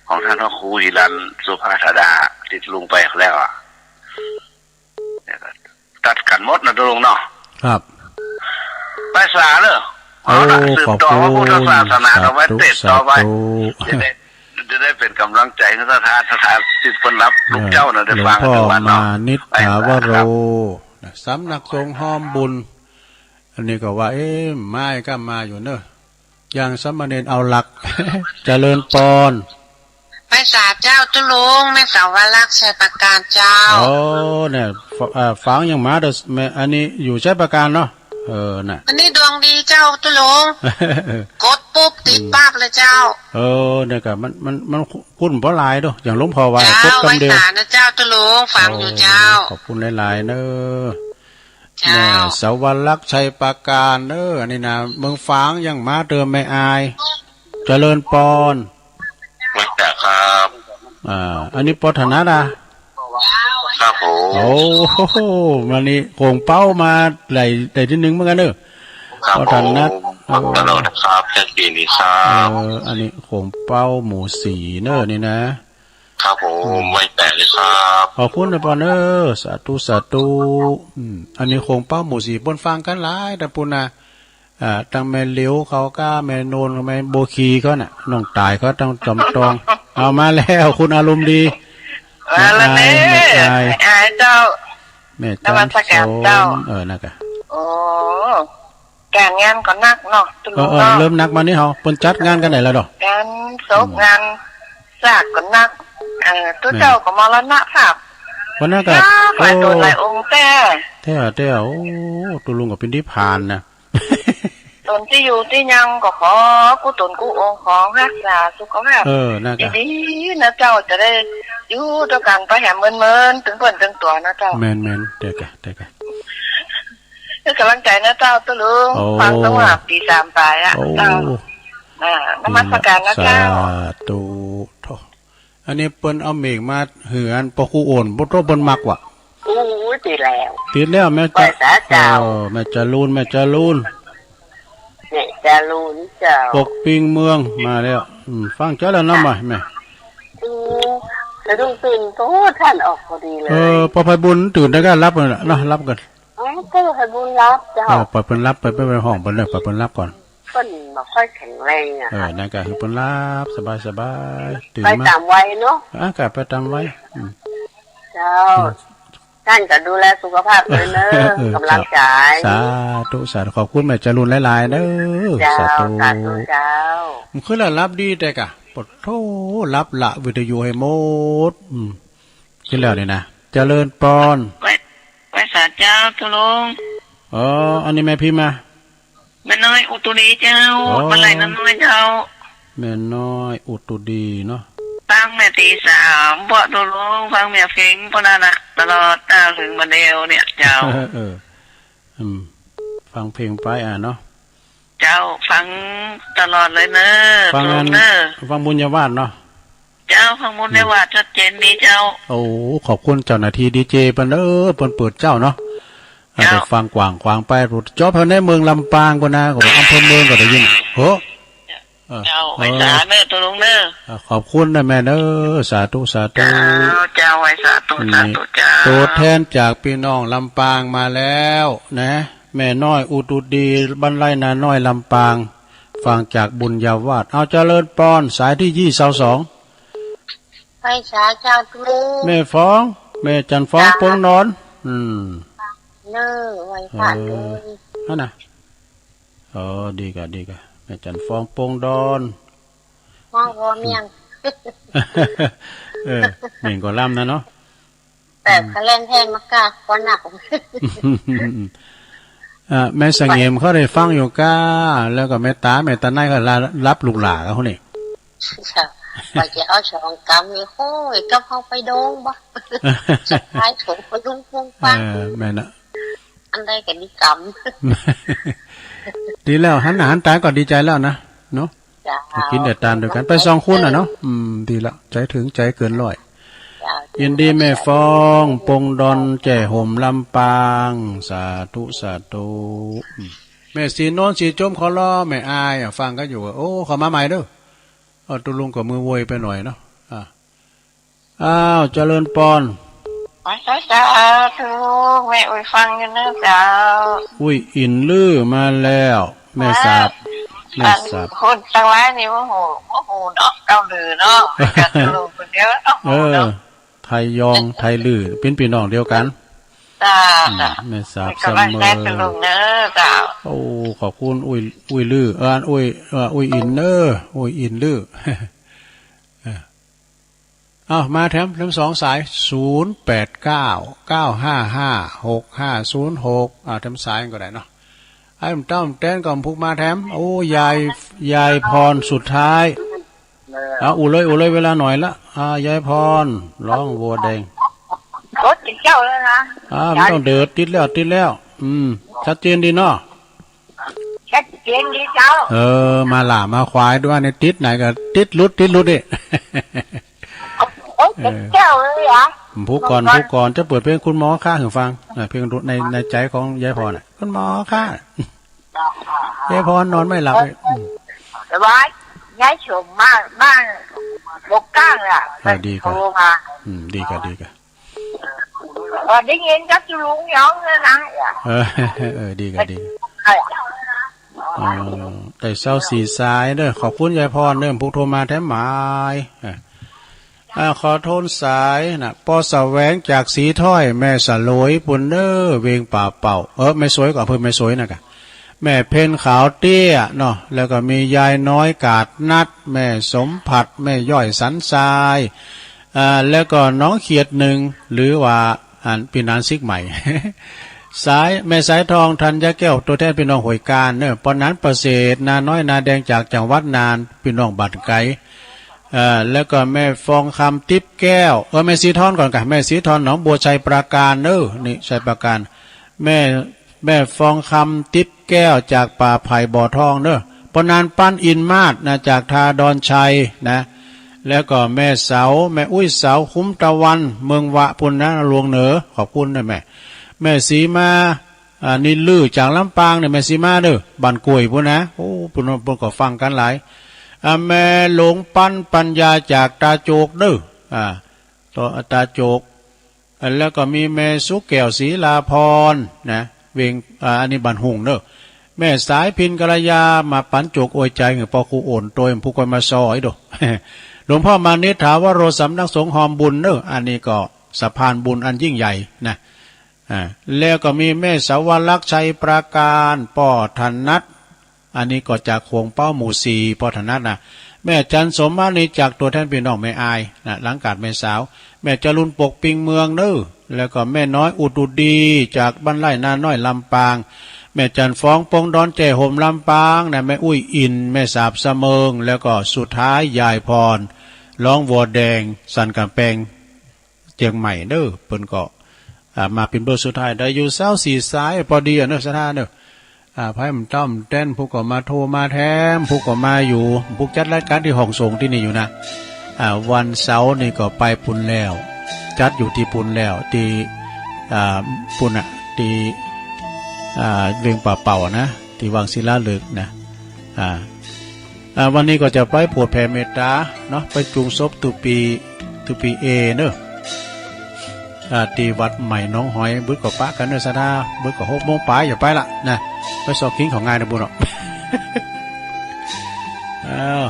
ของต้านพระครูหิรัญสุภาธดา ตี้ตุ๊ลุงไปแล้วอะ เนี่ยก็ตัดกั๋นหมดนะตุ๊ลุงเนาะ ครับ ไปสาเน้อ เอาละ โอ้ สืบต่อ ขอบคุณ พระพุทธศาสนา สาธุ เอาไว้เตะต่อไป สาธุ จะได้ จะได้เป๋นก๋ำลังใจ๋ให้ศรัทธา ศรัทธาตี้เปิ้นฮับลูกเจ้าน่ะ เออ ได้ฟังกั๋นทุกวันเนาะ หลวงพ่อมานิษฐาวโร ไปสาครับ สำนักสงฆ์ฮ้อมบุญ อันนี้ก็ว่า เอ๊ะ มาก็มาอยู่เน้อ ยังสามเณรเอาหลัก เจริญปอน ไหว้สาเจ้าตุ๊ลุง แม่สาวลักษณ์ ชัยปราการเจ้า โอ้ เนี่ย ฝ- อ่า ฝางยังมาเด้อ แม่ อันนี้อยู่ชัยปราการเนาะ เออ น่ะ อันนี้ดวงดีเจ้าตุ๊ลุง กดปุ๊บติดปั๊บเลยเจ้า เออ เนี่ยก็มัน มัน มันคุ้นบ่หลายเด้อ อย่างหลวงพ่อว่า เจ้า กดกำเดียว ไหว้สานะเจ้าตุ๊ลุง ฝางอยู่เจ้า โอ้ ขอบคุณหลายๆ เน้อ เจ้า แม่สาวลักษณ์ ชัยปราการเน้อ อันนี้นะ เมืองฝางยังมาเติมแม่อาย เจริญปอน ไหว้สาครับ อ่า อันนี้ปอถนัดอะ ครับผม โอ้โห มานี่โขงเป๊ามาหลาย หลายทีนึงเหมือนกั๋นเน้อ ครับ ปอถนัด ผม เออ ตลอดนะครับ แค่ปีนี้ครับ เออ อันนี้โขงเป๊าหมู่สี่เน้อ นี่นะ ครับผม ไหว้สาเลยครับ ขอบคุณนะปอนเน้อ สาธุ สาธุ อืม อันนี้โขงเป๊าหมู่สี่ เปิ้นฟังกั๋นหลายตางปู้นนะ อ่า ตังแม่เหลียวเขาก้า แม่โนน แม่บัวขีเขาน่ะ น้องต๋ายเขาตังจอมตอง เอามาแล้ว คนอารมณ์ดี มาแล้วเน้อ แม่อาย แม่อาย แม่อายเจ้า แม่จันทร์ นมัสการเจ้า เออ นั่นกะ โอ้ ก๋านงานก็หนักเนาะตุ๊ลุง เออ เออ เนาะ เริ่มหนักมานี่เหรอ เปิ้นจัดงานกั๋นไหนแล้วเนาะ งานศพ อืม งานซากก็หนัก เออ ตุ๊เจ้าก็มรณภาพ วันนั้นก็ หลายต๋น โอ้ หลายองค์แต๊ แต๊ แต๊ โอ้ ตุ๊ลุงก็เป๋นนิพพานนะ ต๋นตี้อยู่ตี้ยังก็ขอกู้ต๋นกู้องค์ ขอฮักษาสุขภาพ เออ นั่นกะ ดีๆ นะเจ้า จะได้อยู่ตวยกั๋นไปแหมเมินๆ ตึงเปิ้นตึงตั๋วนะเจ้า แม่นๆ เตื้อกะ เตื้อกะ เตื้อกำลังใจ๋นะเจ้าตุ๊ลุง โอ้ ฟังตั้งแต่ปี๋สามป๋ายอะ โอ้ เจ้า อ่า นมัสการนะเจ้า สาธุ โธ่ อันนี้เปิ้นเอาเมกมาหื้ออันป้อครูโอน บ่โต้เปิ้นมักว่ะ อู้ ติดแล้ว ติดแล้ว แม่จะ ไหว้สาเจ้า เออ แม่จรูน แม่จรูน แม่จรูนเจ้า ปกปิงเมืองมาแล้ว อืม ฟังเจ้าแล้วเนาะ มา แม่ อู้ สะดุ้งตื่น โอ้ ต้านออกพอดีเลย เออ ป้อไพบุญตื่นได้ก็หลับนั่นแหละเนาะ หลับกั๋น อ๋อ ป้อไพบุญหลับเจ้า เออ ปล่อยเปิ้นหลับไป ไป ไปห้องเปิ้นเลย ปล่อยเปิ้นหลับก่อน เปิ้นบ่ค่อยแข็งแรงอะ เออ ค่ะ นั่นกะหื้อเปิ้นหลับสบายๆ ตื่นมา ไปต๋ามวัยเนาะ อ่ะ กะไปต๋ามวัย อืม เจ้า อืม ต้านก็ดูแลสุขภาพตวยเน้อ เออ ก๋ำลังใจ๋ สาธุ สาธุ ขอบคุณแม่จรูนหลายๆ เน้อ เจ้า สาธุ สาธุเจ้า มันขึ้นแล้วหลับดีแต่กะ ปะโธ่ หลับละวิทยุหื้อหมด อืม ขึ้นแล้วนี่นะ เจริญปอน ไหว้ ไหว้สาเจ้าตุ๊ลุง อ๋อ อันนี้แม่พิมพ์มา แม่น้อยอุตุดีเจ้า อ๋อ บ้านไร่นาน้อยเจ้า แม่น้อยอุตุดีเนาะ ฟังแม่ตีสาม ป้อตุ๊ลุง ฟังแม่เพลงป้อนั่นน่ะ ตลอด อ่า เถิงบ่าเดี่ยวเนี่ยเจ้า เออ อืม ฟังเพลงไปอ่ะเนาะ เจ้า ฟังตลอดเลยเน้อ ฟัง ตุ๊ลุงเน้อ ฟังบุญญาวาสเนาะ เจ้า ฟังบุญญาวาสชัดเจนดีเจ้า โอ้ ขอบคุณเจ้าหน้าตี้ดีเจเปิ้นเน้อ เปิ้นเปิดเจ้าเนาะ เจ้า อ่า ได้ฟังกว้างขวางไป จบภายในเมืองลำปางก็นะ ก็ว่าอำเภอเมืองก็ได้ยิน โห เออ เจ้า เออ ไหว้สาเน้อตุ๊ลุงเน้อ อ่า ขอบคุณนะแม่เน้อ สาธุ สาธุ เจ้า เจ้า ไหว้สาธุ นี่ สาธุเจ้า ตั๋วแทนจากปี้น้องลำปางมาแล้วนะ แม่น้อยอุตุดี บ้านไร่นาน้อย ลำปาง ฟังจากบุญญาวาส เอาเจริญปอน สายตี้ยี่สิบสอง ไหว้สาเจ้าตุ๊ลุง แม่ฟอง แม่จันทร์ฟอง เจ้า ปงดอน อืม เน้อ ไหว้สา เออ ตุ๊ลุง นั่นน่ะ อ๋อ ดีกะ ดีกะ แม่จันทร์ฟอง ปงดอน ฮ้องวอเมี่ยง เออ เม่งก็ล้ำนะเนาะ แต่ อืม คะแนนแทนมากะ ก็หนัก อ่า แม่เสงี่ยมเขาได้ฟังอยู่ก้า แล้วก็แม่ต๋า แม่ต๋าในก็หลับลูกหล้าเขานี่ เจ้า ว่าจะเอาสองกำนี่ โอ้ย กับเฮาไปดองบ่ สะพายถุงไปดุ้งปุ้งปัง เออ แม่นน่ะ อันใดก็ดีกำ ดีแล้ว หันหน้าหันต๋าก็ดีใจ๋แล้วนะ เนาะ เจ้า กิ๋นได้ตานเดียวกั๋น ไปสองคนน่ะเนาะ อืม ดีละ ใจ๋เถิงใจ๋เกินร้อย เจ้า ยินดีแม่ฟอง ปงดอน แจ้ห่ม ลำปาง สาธุ สาธุ อืม แม่ศรีนวล ศรีจม ขอรอ แม่อาย อ่ะ ฟังกั๋นอยู่ โอ้ เข้ามาใหม่เน้อ เออ ตุ๊ลุงก็มือโวยไปหน่อยเนาะ อ่ะ อ้าว เจริญปอน ไหว้สาเจ้าตุ๊ลุง แม่อุ๊ยฟังอยู่เน้อเจ้า อุ๊ยอินลือมาแล้ว แม่สาบ แม่สาบ คนตังหลายนี่บ่ฮู้ บ่ฮู้เนาะ เก่าลือเนาะ มีแต่ตุ๊ลุงคนเดียวเนาะ เออ ฮู้เนาะ ไทยยอง ไทยลือ เป๋นปี้น้องเดียวกั๋น เจ้า อืม เจ้า แม่สาบ เป๋นก๋ำลังใจ๋ เสมอ ตะลุงเน่อ เจ้า โอ้ ขอบคุณ อุ้ย อุ้ยลื้อ เอ่อ อุ้ย เอ่อ อุ้ยอินเน่อ อุ้ยอินลื้อ เอ้า มาแถม แถมสองสาย ศูนย์แปดเก้า เก้าห้าห้า หกห้าศูนย์หก อ่า แถมสายก็ได้เนาะ ไอ้หม่ำเต้าหม่ำแตนก็ผูกมาแถม โอ้ ยาย ยายพรสุดท้าย เอา อู้เลย อู้เลย เวลาหน่อยละ อ่า ยายพร ร้องวัวแดง โอ้ ติดเจ้าแล้วนะ อ่า ไม่ต้องเดือด ติดแล้ว ติดแล้ว อืม ชัดเจนดีเนาะ ชัดเจนดีเจ้า เออ มาหล้ามาขวายด้วยเนี่ย ติดไหนก็ติดหลุด ติดหลุดดิ โอ้ย เออ เจ็บแก้วเลยเหรอ ผูกก่อน ผูกก่อน จะเปิดเพลงคุณหมอคะหื้อฟัง อ่ะ เพลงใน ในใจ๋ของยายพรน่ะ คุณหมอคะ ยายพรนอนไม่หลับเลย อืม แต่ว่ายายสมมาบ้านบกก้างอ่ะ เออ ดีกะ โทรมา อืม ดีกะ ดีกะ ว่าได้ยินกับลุงย้องเลยนะ เออ เออ ดีกะ ดีกะ เออ อ๋อ ได้เศร้าสี่สายเด้อ ขอบคุณยายพรเด้อ ผู้โทรมาแถมหมาย เออ อ่า ขอโทนสายนะ ปอแสวงจากสีถ้อย แม่สลวยปุ้นเน้อ เวียงป่าเป่า เออ แม่สวยก็อำเภอแม่สวยนะกะ แม่เพ็ญขาวเตี้ยเนาะ แล้วก็มียายน้อยกาดนัด แม่สมผัด แม่ย้อยสันทราย อ่า แล้วก็น้องเขียดหนึ่ง หรือว่า อัน ปี้หนานสิกใหม่ สาย แม่สายทอง ธัญญาแก้ว ตัวแทนปี้น้องห้วยก้านเน้อ ปอหนานประเสริฐ นาน้อยนาแดงจากจังหวัดน่าน ปี้น้องบ้านไก๋ เอ่อ แล้วก็แม่ฟองคำติ๊บแก้ว เออ แม่สีทอนก่อนกะ แม่สีทอนหนองบัวไชยปราการเน้อ นี่ ไชยปราการ แม่ แม่ฟองคำติ๊บแก้วจากป่าไผ่บ่อทองเน้อ ปอหนานปั้นอินมาศนะ จากท่าดอนชัยนะ แล้วก็แม่เสา แม่อุ๊ยเสา คุ้มตะวัน เมืองวะปุ้นนะ หลวงเหนือ ขอบคุณนะแม่ แม่สีมา อ่า นี่ลือจากลำปางเนี่ย แม่สีมาเน้อ บ้านกล้วยปุ้นนะ โอ้ ปุ้น ปุ้นก็ฟังกั๋นหลาย อ่า แม่หลวงปั้นปัญญาจากตาโจกเน้อ อ่า ต่อตาโจก อ่า แล้วก็มีแม่สุแก้วศรีลาพรนะ เวียง อ่า อันนี้บ้านหุ่งเน้อ แม่สายพิณกัลยา มาปั๋นโจกอวยใจ๋หื้อปอครูโอนโตย ผู้คนมาซอยโด หลวงพ่อมานิษฐาวโร สำนักสงฆ์ฮอมบุญเน้อ อันนี้ก็สะพานบุญอันยิ่งใหญ่นะ อ่า แล้วก็มีแม่สาวลักษณ์ชัยปราการ ป้อถนัด อันนี้ก็จากขวงเป๊าหมู่สี่ ป้อถนัดนะ แม่จันสมมานีจากตัวแทนปี้น้องแม่อายนะ หลังกาดแม่สาว แม่จรุณปกปิงเมืองเน้อ แล้วก็แม่น้อยอุดอุดีจากบ้านไร่นาน้อยลำปาง แม่จันฟ้องปงดอนแจ้ห่มลำปางนะ แม่อุ๊ยอิน แม่สาบสะเมิง แล้วก็สุดท้ายยายพร ร้องวัวแดง สันก๋ำแปง เจียงใหม่เน้อ เปิ้นก็ อ่า มาเป๋นเบอร์สุดท้าย ได้อยู่เศร้าสี่สาย ปอดีอะเน้อ ศรัทธาเน้อ อ่า ไผหม่ำเต้าหม่ำแตน ผู้ก็มาโทรมาแถม ผู้ก็มาอยู่ ผู้จัดรายการตี้ห้องส่งตี้นี่อยู่นะ อ่า วันเสาร์นี่ก็ไปปุ้นแล้ว จัดอยู่ตี้ปุ้นแล้ว ตี้ อ่า ปุ้นน่ะ ตี้ อ่า เวียงป่าเป่านะ ตี้วังศิลาฤกษ์นะ อ่า อ่า วันนี้ก็จะไปโผดแผ่เมตต๋าเนาะ ไปจุงศพตุ๊ปี้ ตุ๊ปี้เอเน้อ อ่า ตี้วัดใหม่หนองหอย บึดก็ปะกั๋นเน้อ ศรัทธา บึดก็หกโมงป๋าย อย่าไปละนะ ไปซอกกิ๋นของ่ายนะบุญเนาะ อ้าว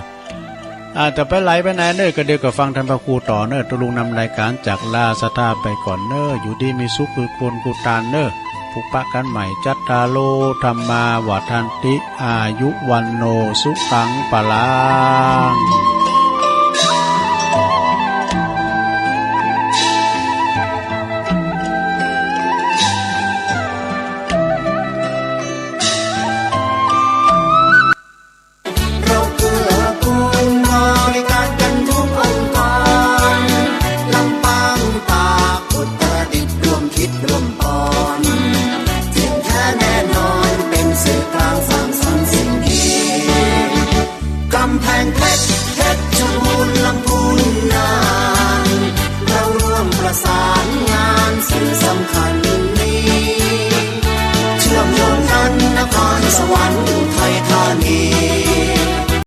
อ่า จะไปไหนไปไหนเน้อ ก็เดี๋ยวก็ฟังท่านพระครูต่อเน้อ ตุ๊ลุงนำรายการจากลาศรัทธาไปก่อนเน้อ อยู่ดีมีสุขกู้คนกู้ตานเน้อ ผูกปะกั๋นใหม่ จัตตาโร ธัมมา วัฑฒันติ อายุ วัณโณ สุขัง พลัง